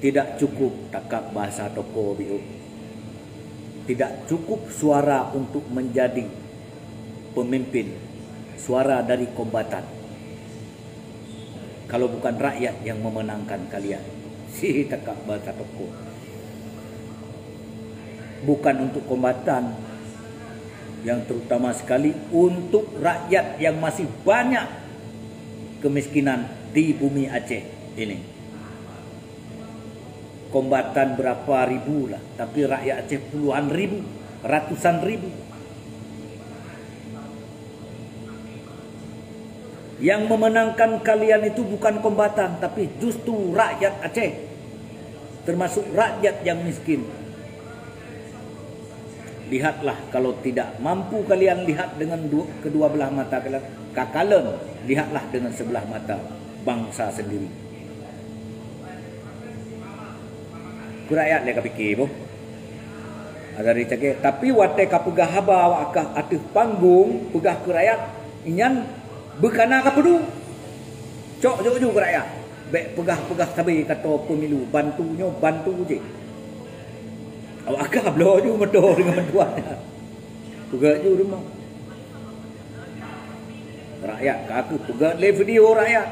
Tidak cukup takab bahasa toko biôh. Tidak cukup suara untuk menjadi pemimpin. suara dari kombatan. Kalau bukan rakyat yang memenangkan kalian, si takak bata toko. Bukan untuk kombatan, yang terutama sekali untuk rakyat yang masih banyak kemiskinan di bumi Aceh ini. Kombatan berapa ribu lah, tapi rakyat Aceh puluhan ribu, ratusan ribu. Yang memenangkan kalian itu bukan kombatan, tapi justru rakyat Aceh, termasuk rakyat yang miskin. Lihatlah, kalau tidak mampu kalian lihat dengan du-, kedua belah mata kalian, kakalon, lihatlah dengan sebelah mata bangsa sendiri. Keu rakyat lé kapike boh. Ada dari cakap, tapi watée kapeugah haba awak kah ateueh panggong, peugah keu rakyat, nyan beukana kapeudu. Cok jok ju keu rakyat. Bék peugah-peugah sabe kata pemilu, bantu nyoe, bantu jih. Awak kah bloe ju meudo deungon bantuan. Peugah ju rumoh. Rakyat ka keuh peugah lé video rakyat.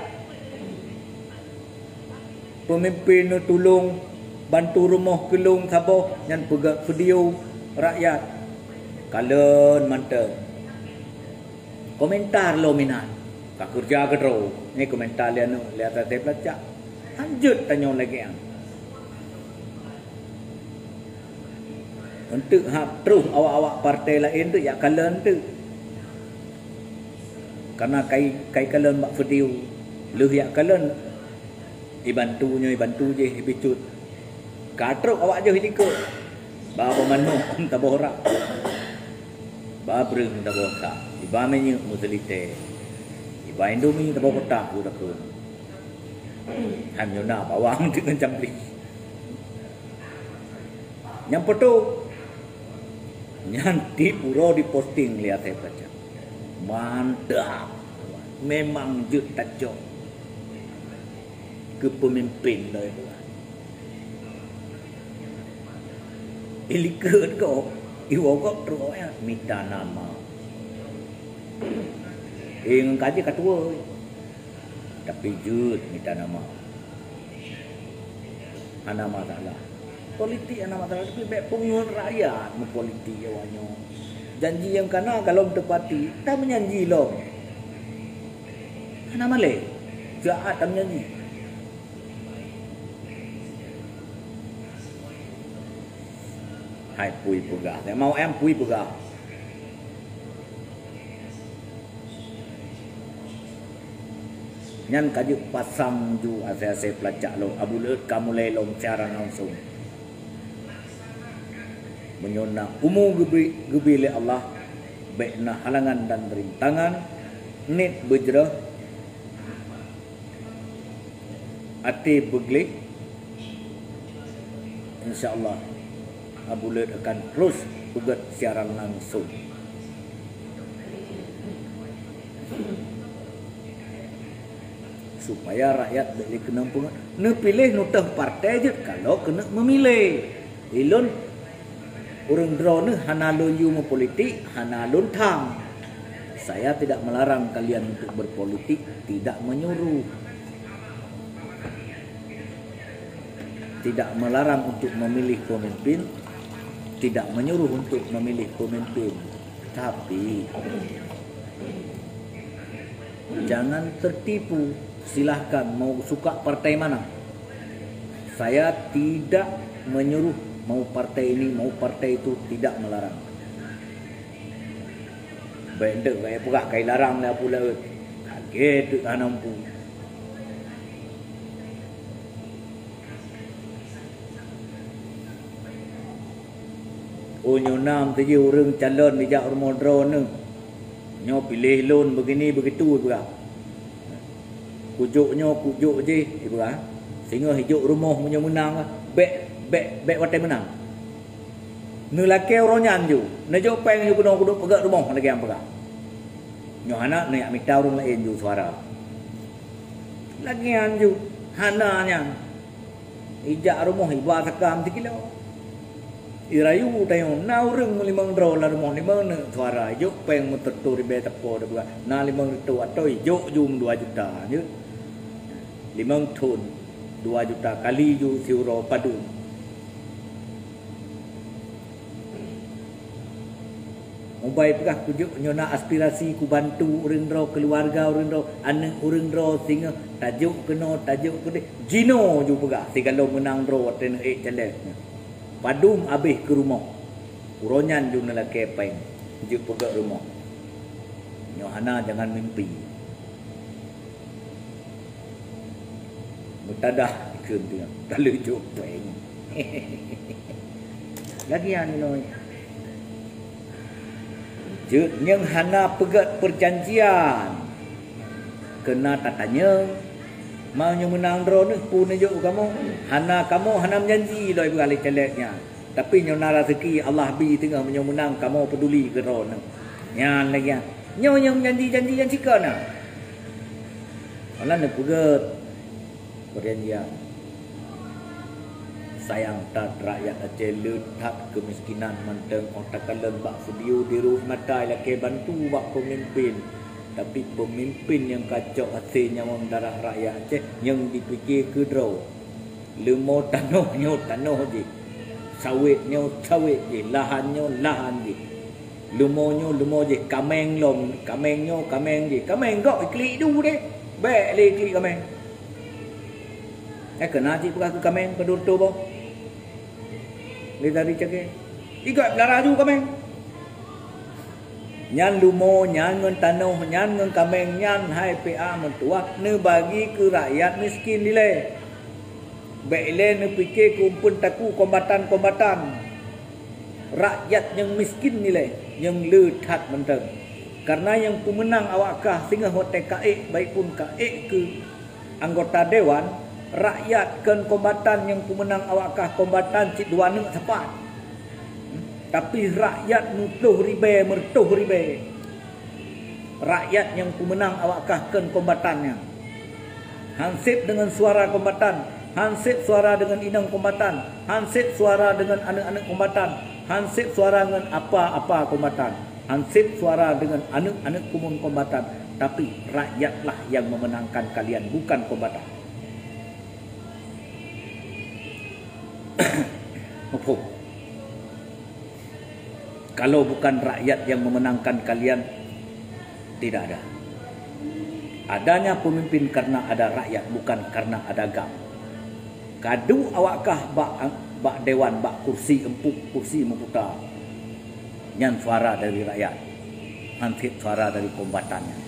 Pemimpin neutulông bantu rumoh keu lôn saboh nyan peugah video rakyat. Kalon mantong. Komentar lom inan. Ka keureuja keudroe. Nyoe komentar lé aneuk lé atas teh peulacak. Hanjeuet tanyoe lagée nyan. Eunteuk hab troh awak-awak partai laén teuk jak kalon teuk. Karena kai, kai kalon bak video, lheueh jak kalon, ibantu nyoe, ibantu jih, ibicut. Ka trok awak jih likot. Ba bumoe manok taboh rak. Ba breueng taboh sak. Iba minyeuk meuseulitée. Iba indomie taboh kotak u dakeueng. Han nyoe na bawang deungon cambli. Nyang foto nyan di uroe diposting lé Asep Kaca. Mantap. Memang jeuet tacok keu peumimpén lagée nyan. Ilikot gob, iwoe gob trok nyan mita nama. Eh, ngon kaji ka tuwoe. Tapi jeuet mita nama. Hana masalah. Politik hana masalah, tapi bék peungeut rakyat meupolitik awak nyoe. Janji nyang kana ka lom teupati, tameujanji lom. Hana malée, jahat tameujanji. Hai pui peugah, teuh mau em pui peugah. Nyan ka jeuet pasang ju asai-asai peulacak lom, Abu Laôt ka mulai lom siaran langsung. Meunyoe na umu geubri, geubri lé Allah, bék na halangan dan rintangan, niet beujroh, até beugleh, insya Allah, Abu Laôt akan terus peugét siaran langsung. Supaya rakyat bék lé keunong peungeut. Neupiléh nutôh partai jeuet kalau keuneuk meumiléh. Ilôn ureuëng droeneuh hana lôn yue meupolitik, hana lôn tham. Saya tidak melarang kalian untuk berpolitik, tidak menyuruh. Tidak melarang untuk memilih pemimpin, tidak menyuruh untuk memilih pemimpin. Tapi, jangan tertipu. Silahkan mau suka partai mana. Saya tidak menyuruh mau partai ini, mau partai itu, tidak melarang. Bék deuek, bék peugah kai larang lé Abu Laôt. Kaget deuek hana mampu. Oh, nyoe nam teujih ureuëng calon dijak rumoh droeneuh. Nyoe piléh lôn begini begitu, ipeugah. Kujok nyoe, kujok jih, ipeugah. Singoh ijok rumoh meunyoe meunang, bék, bék, bék watée meunang. Neulakée uroe nyan ju, neujok péng ju keunoe kuduek peugét rumoh lagée nyang peugah. Nyoe hana neujak mita ureuëng laén ju suara. Lagée nyan ju, hana nyan. Ijak rumoh iba sakam sikilo. Irayu tanyoe na ureuëng meulimong droe lam rumoh, limong neuk suara, jok péng meuteutoe ribée teupô teupeugah, na limong reutôh atoi jok jum dua juta jeuet. Limong thon dua juta kali ju siuroe padum. Mubai peugah kujok nyoe na aspirasi kubantu ureuëng droe, keuluwarga ureuëng droe, aneuëk ureuëng droe singoh tajok keunoe, tajok keudeh. Jinoe ju peugah sigalom meunang droe watée neuék caleg nyoe. Padum abéh keu rumoh. Uroe nyan ju neulakée péng jeuet peugét rumoh. Nyoe hana jangan mimpi. Meutadah keu dia taleucok péng. Lagi anu noi. Jeuet nyang hana peugét peujanjian. Keuna tatanyong, meunyoe meunang droeneuh peue neujok u kamoe? Hana kamoe hana meujanji lom ibarat lé caleg nyan. Tapi nyoe na raseuki Allah bi teungoh meunyoe meunang kamoe peuduli keu droeneuh. Nyan lagée nyan. Nyoe nyang meujanji-janji nyan sika na. Allah neupeugét peujanjian. Sayang that rakyat Aceh le that keumiskinan mantong óh takalon bak video dirui mata ilakée bantu bak peumimpin. Tapi peumimpin nyang kacok hasé nyawöng darah rakyat Aceh nyang jipike keudroe. Leumo tanoh nyoe tanoh jih, sawét nyoe sawét jih, lahan nyoe lahan jih. Leumo nyoe leumo jih, kaméng lom, kaméng nyoe kaméng jih. Kaméng gob iklik du deh. Bék lé iklik kaméng. Eh, keuna cit peugah keu kaméng padum reutôh boh. Lé tadi cakée. Igob lara ju kaméng. Nyan leumo, nyan ngon tanoh, nyan ngon kaméng, nyan hai P A meutuwah neubagi keu rakyat miskin dilée. Bék ilée neupike keu umpeuen takue kombatan-kombatan. Rakyat nyang miskin dilée nyang le that mantong. Kareuna nyang peumeunang awak kah singoh watée kaék baik pun kaék keu anggota dewan, rakyat kon kombatan nyang peumeunang awak kah kombatan cit dua neuk sapat. Tapi rakyat meuploh ribée, meureutoh ribée. Rakyat nyang peumeunang awak kah kon kombatan nyan. Hanseb deungon suara kombatan, hanseb suara deungon inong kombatan, hanseb suara deungon aneuëk-aneuëk kombatan, hanseb suara ngon apa-apa kombatan, hanseb suara deungon aneuëk-aneuëk kumun kombatan, tapi rakyatlah yang memenangkan kalian, bukan kombatan. Muphom? Kalau bukan rakyat yang memenangkan kalian, tidak ada. Adanya pemimpin karena ada rakyat, bukan karena ada GAM. Kadu awak kah bak, bak dewan, bak kursi empuk, kursi meuputa. Nyan suara dari rakyat. Hanseb suara dari kombatan nyan.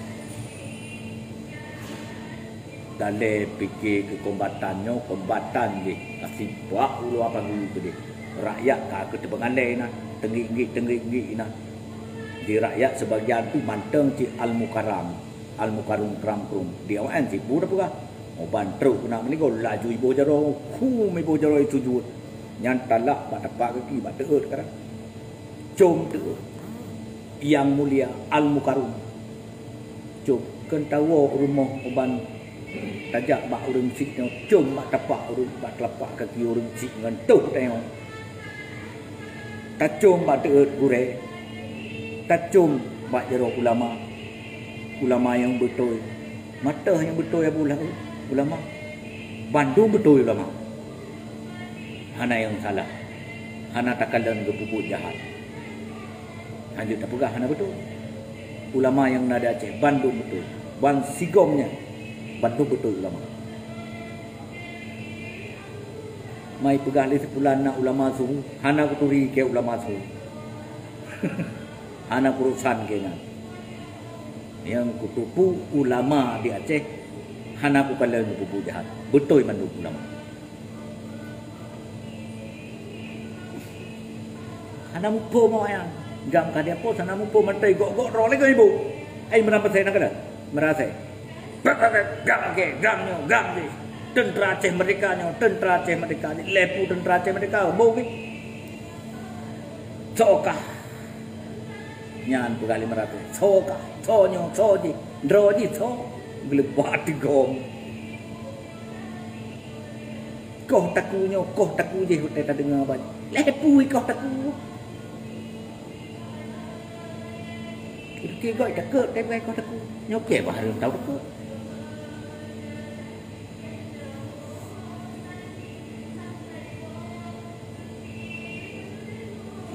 Dalé pike keu kombatan nyoe, kombatan jih asin bak uroe pagi keudeh. Rakyat ka keu teupeungalée na, teunggik-nggik, teunggik-nggik na. Di rakyat sebagian pih mantong cit al-mukarram, al-mukarrum kram-krum. Di awaknyan sibuk dah peugah. Muban trok keunan meunigoe laju iboh jaroe, hum iboh jaroe sujut. Nyan talak bak tapak gaki bak teuôt kara. Com teuôt. Yang mulia al-mukarrum. Com keu tawoe u rumoh uban tajak bak ureuëng syiek nyoe, com bak tapak ureuëng, bak telapak kaki ureuëng syiek ngon toh tanyoe. Tacom bak teuôt gurée, tacom bak jaroe ulama, ulama nyang beutôi. Mata nyang beutôi Abu Lahab ulama, bandum beutôi ulama. Hana nyang salah, hana takalon geupeubuet jahat. Hanjeuet tapeugah hana beutôi. Ulama nyang na di Aceh bandum beutôi. Ban sigom nyan bandum beutôi ulama. Mai peugah lé sipulan na ulama su, hana kuturi keu ulama su. Hana kurusan keu nyan. Nyang kutupeue ulama di Aceh hana kukalon geupeubuet jahat. Beutôi mandum ulama. Hana muphom awaknyan. GAM ka diapos hana muphom, mantong gok-gok droe lagée ibu. Ai meunan pasai na kada? Meurasai. Gam ke, gam nyoe, gam jih. Teuntara Aceh Merdeka nyoe, teuntara Aceh Merdeka jih. Leupeu teuntara Aceh Merdeka, boh jih. Soe kah? Nyan peugah lima ratus. Soe kah? Soe nyoe, soe jih? Droe jih soe? Geuleubah tigom. Koh taku nyoe, koh taku jih watèe tadeungoe ban. Lhèe peue koh taku. Pike gok takot, tapi koh taku. Nyoe kèe bah hareuem tau takot.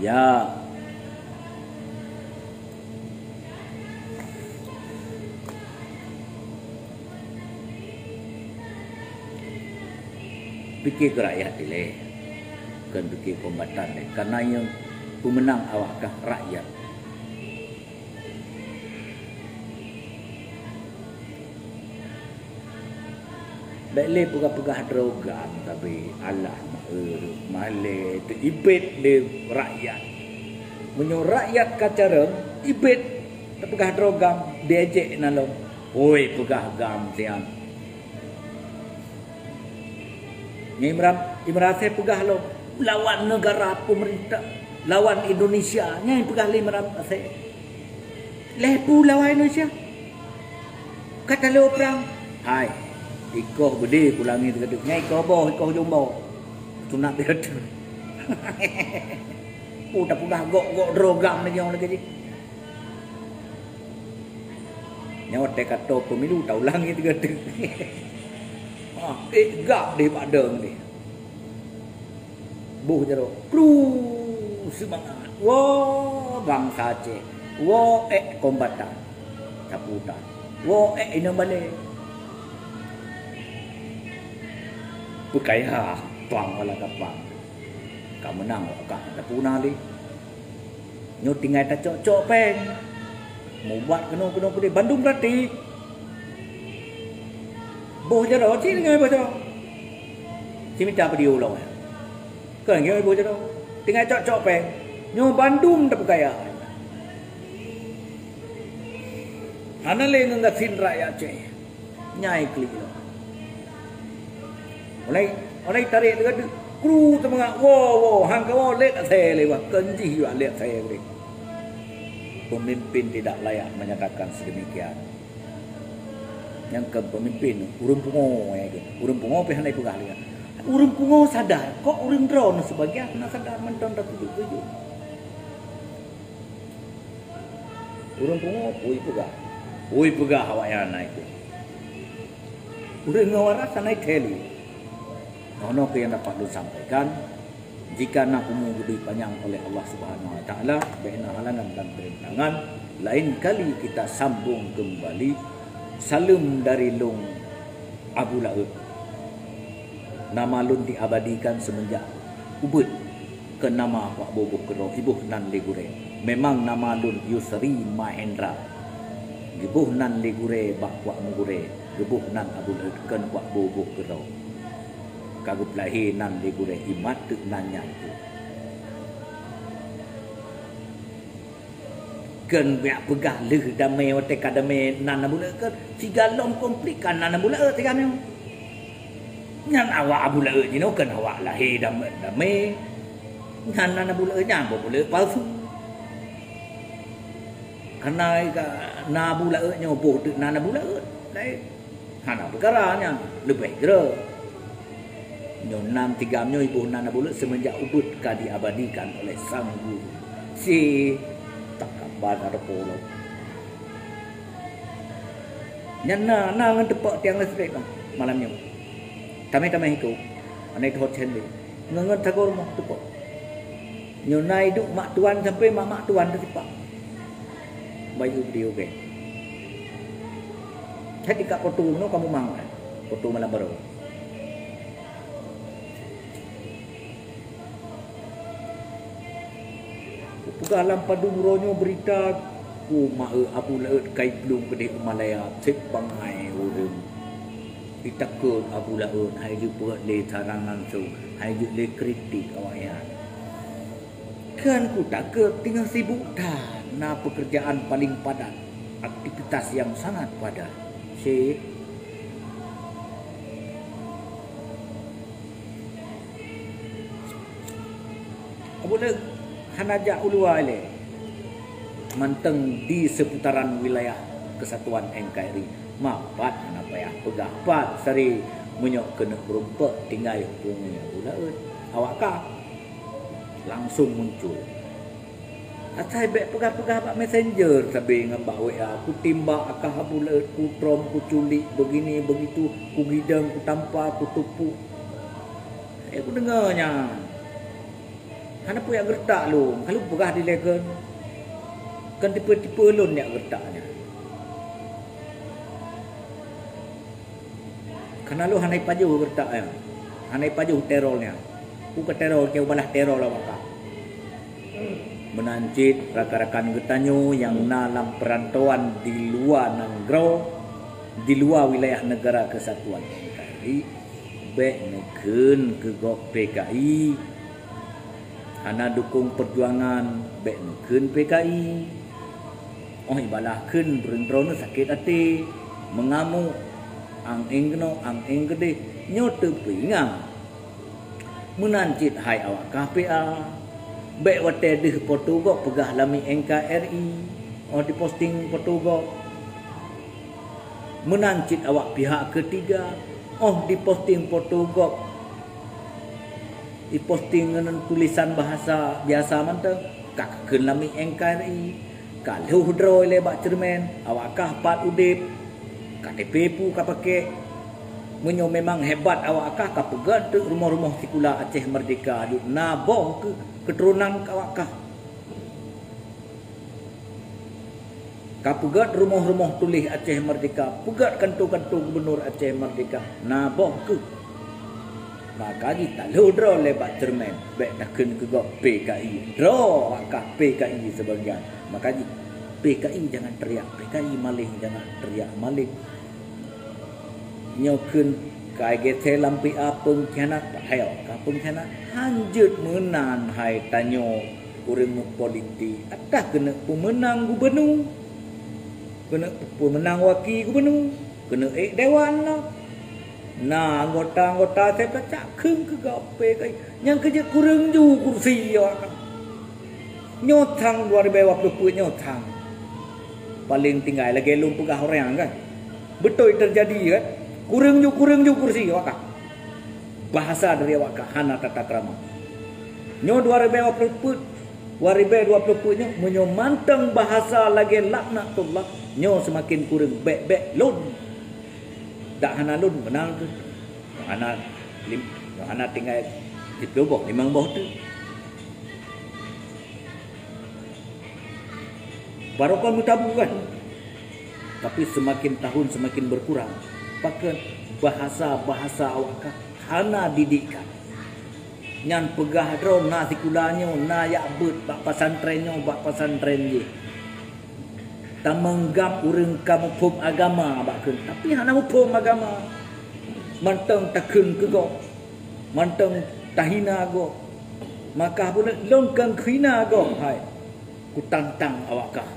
Ya. Pike keu rakyat ilèe, kon pike kombatan lé. Karena nyang peumeunang awak kah rakyat. Bèk lé peugah-peugah droe GAM, tapi alah, meu'eu, malèe, teuibèt lé rakyat. Meunyoe rakyat ka carông, ibèt, tapeugah droe GAM, diejek na lom. Oi, peugah GAM sian. Nyan Imran, Imran Asèe peugah lom, lawan negara pemerintah, lawan Indonesia. Nyan peugah lé Imran Asèe. Lhèe peue lawan Indonesia? Ka talo prang. Hai, ikoh beudé ku langèt geutanyoe. Nyan ikoh boh, ikoh jumbo. Sunat beuet. Peue tapeugah gok-gok droe GAM lagèe nyoe lagèe jih. Nyoe watèe ka tô pemilu taulang nyan teuk. Ah, ék gak deh bak dong deh. Boh jaroe, kru, seumangat. Woe bansa Aceh, woe ék kombatan. Sapu tan. Woe ék inong balèe. Peukaya pang wala kapang. Ka meunang wak kah tapuna lé. Nyoe tinggai tacok-cok péng. Mubat keunoe-keunoe keudéh bandum gratis. Boh jaroe cit tinggai boh jaroe. Cimita peudiyeu lom. Kon nyoe boh jaroe. Tinggai cok-cok péng. Nyoe bandum tapeukaya. Hana lé ngon gasien rakyat Aceh. Nyai klik lom. Mulai, mulai tarék teuka teuk. Kru seumangat, woe, woe, han kawoe lét asèe lé wah, kon jih wah lét asèe lé. Pemimpin tidak layak menyatakan sedemikian. Nyang kon pemimpin, ureueng pungo, ya kan? Ureueng pungo pih hana peugah lé. Ureueng pungo sadar, kok ureueng droeneuh sebagian hana sadar mantong tatuju-tuju. Ureueng pungo, ui peugah. Ui peugah awaknyan na ikôt. Ureueng ngon waras na ithèe lé. Nyoe keuh nyang dapat lôn sampaikan. Jika na umu geubri panyang oleh Allah Subhanahu Wa Taala, bèk na halangan dan peurintangan, laén kali kita sambung keumbali. Saleuem dari lôn, Abu Laôt. Nama lôn diabadikan seumeunjak ubeuet, keu nama kuak boh-boh keudroe iboh nan lé gurèe. Memang nama lôn Yusri Mahendra. Geuboh nan lé gurèe bak kuak meugurèe, geuboh nan Abu Laôt kon kuak boh-boh keudroe. Ka geupeulahé nan lé gurèe imat teuk nan nyan teuk. Kon bèk peugah lheueh damé watèe ka damé nan Abu Laôt kon siga lom konflik ka nan Abu Laôt siga nyoe. Nyan awak Abu Laôt jinoe kon awak lahé damé, damé. Nyan nan Abu Laôt nyan boh Abu Laôt palsu. Kareuna ka na Abu Laôt nyoe boh teuk nan Abu Laôt. Laén. Hana peukara nyan, leubeh jroh. Nyoe nan tigam nyoe iboh nan Abu Laôt seumeunjak ubeuet ka diabadikan oleh sang guru. Si takaban ada polong. Nyan na, na ngon teupok tiang listrik bang, malam nyoe. Tamé-tamé hiko, aneuk teuhot cendil. Ngon, ngon tagor moh teupok. Nyoe na iduek mak tuan sampai mak-mak tuan teusipak. Bayu beliau ke. Jadi kak foto meunoe kamu mang kan? Foto malam baru. Peugah lam padum uroe nyoe beurita, ku ma-e Abu Laôt kai plueng keudeh u Malaya, seb bangai ureueng. Itakot Abu Laôt, hai jeuet peuet lé saran langsong, hai jeuet lé kritik awaknyan. Kan ku takot teungoh sibuk that na peukeurjaan paleng padat, aktivitas nyang sangat padat. Cit. Abu Laôt hana jak u luwa ilèe. Mantong di seputaran wilayah Kesatuan N K R I. Ma pat hana payah peugah pat sari Meunyoe keuneuk meurumpok tinggai hubungi Abu Laôt, awak kah langsung muncul. Asai bék peugah-peugah bak messenger sabe ngon bak W A, "Kutimbak akah Abu Laôt, kutrom, kuculik, begini begitu, kugidong, kutampa, kutupu." Eh, kudeungoe nyan. Hana peue jak geureutak lôn, ka lôn peugah dilèe kheun. Kon tipe-tipe lôn jak geureutak nyan. Kareuna lôn hana jipajoh geureutak nyan. Hana jipajoh teror nyan. Peue keu teror, keu balah teror awak kah. Meunan cit rakan-rakan geutanyoe nyang na lam peurantauan di luwa nanggroe, di luwa wilayah Negara Kesatuan N K R I, bék neukheun keu gob P K I. Hana dukong peujuangan, bék neukheun P K I. Óh ibalah kheun, beureudroe sakét até, meungamuk, ang-eng keunoe, ang-eng keudeh, nyoe teupeuingat. Meunan cit hai awak kah P A, bék watèe deuh poto gob peugah lamiet N K R I, óh diposting poto gob. Meunan cit awak pihak ketiga, óh diposting poto gob, diposting ngon tulisan bahasa biasa mantong, ka kheun lamiet N K R I, ka lhôh droe lé bak ceureumen, awak kah pat udép, K T P peue ka pakék. Meunyoe memang hebat awak kah, ka peugöt teuk rumoh-rumoh sikula Aceh Merdeka, jeuet na boh keu keuturonan awak kah. Ka peugöt rumoh-rumoh tuléh Aceh Merdeka, peugöt kanto-kanto gubunur Aceh Merdeka, na boh keuh. Maka jih talhôh droe lé bak ceureumen, bék takheun keu gob P K I. Droe awak kah P K I sibagian. Maka jih P K I jangan teriak, P K I maléng jangan teriak maléng. Nyoe kheun ka geuthée lam P A peungkhianat, padahai awak kah peungkhianat. Hanjeuet meunan hai tanyoe ureuëng meupolitik, atawa keuneuk peumeunang gubunur, keuneuk peumeunang waki gubunur, keuneuk ék dewan lah. Na anggota-anggota asai peucak kheun keu gob P K I, nyang keu jeuet kureueng ju kursi awak kah. Nyoe thang dua ribèe dua ploh peuet nyoe thang. Paleng tinggai lagèe lôn peugah ureuëng kan. Beutôi teujadi kan? Kureueng ju, kureueng ju kursi awak kah. Bahasa dari awak kah hana tata krama. Nyoe dua ribèe dua ploh peuet, dua ribèe dua ploh peuet nyoe meunyoe mantong bahasa lagèe laknatullah, nyoe seumaken kureueng bék-bék lôn. Dak hana lôn meunang keuh. Hana lim-, hana tinggai siplôh boh, limong boh teuk. Barokon meutabu kan. Tapi seumaken tahun seumaken beukurang. Pakon bahasa-bahasa awak kah hana didikan. Nyan peugah droe na sikula nyoe, na jak beuet bak pesantren nyoe, bak pesantren jéh. Tameunggam ureuëng ka muphom agama bak kheun, tapi hana muphom agama. Mantong takheun keu gob, mantong tahina gob. Maka buleuen lôn kheun hina gob hai. Kutantang awak kah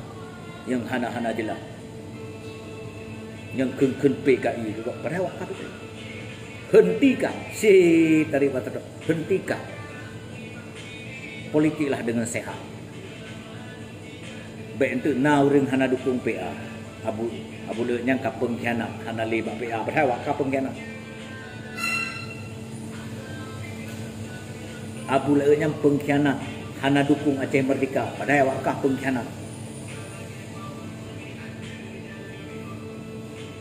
nyang hana-hana jeulaih, nyang kheun-kheun P K I keu gob, padahai awak kah beutôi. Hentikan, si tarik mata tu, hentikan. Politiklah dengan sehat. Bék enteuk na ureuëng hana dukong P A. Abu, Abu Laôt nyan ka peungkhianat, hana lé bak P A, padahai awak kah peungkhianat. Abu Laôt nyan peungkhianat, hana dukong Aceh Merdeka, padahai awak kah peungkhianat.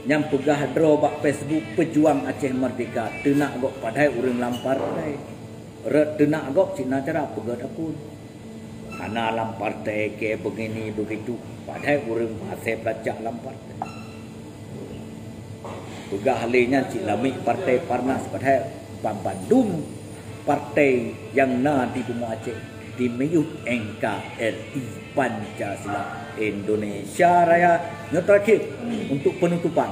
Nyang peugah droe bak Facebook peujuang Aceh Merdeka, teunak gob padahai ureuëng lam partai. Rot teunak gob cit na cara peugah akun. Hana lam partai keu begini begitu, padahai ureuëng asai peucak lam partai. Peugah lé nyan cit lamiet partai Parnas, padahai banmandum partai nyang na di bumoe Aceh dimiyueb N K R I Pancasila Indonesia Raya. Nyoe terakhir untuk penutupan.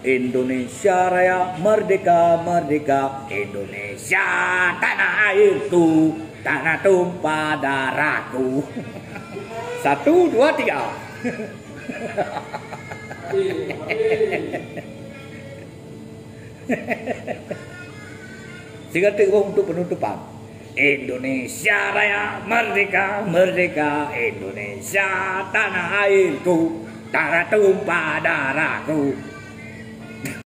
Indonesia Raya merdeka, merdeka, Indonesia tanah airku, tanah tumpah darahku. Satu, dua, tiga. Sigateuk boh untuk penutupan. Indonesia Raya merdeka, merdeka, Indonesia tanah airku, tanah tumpah darahku,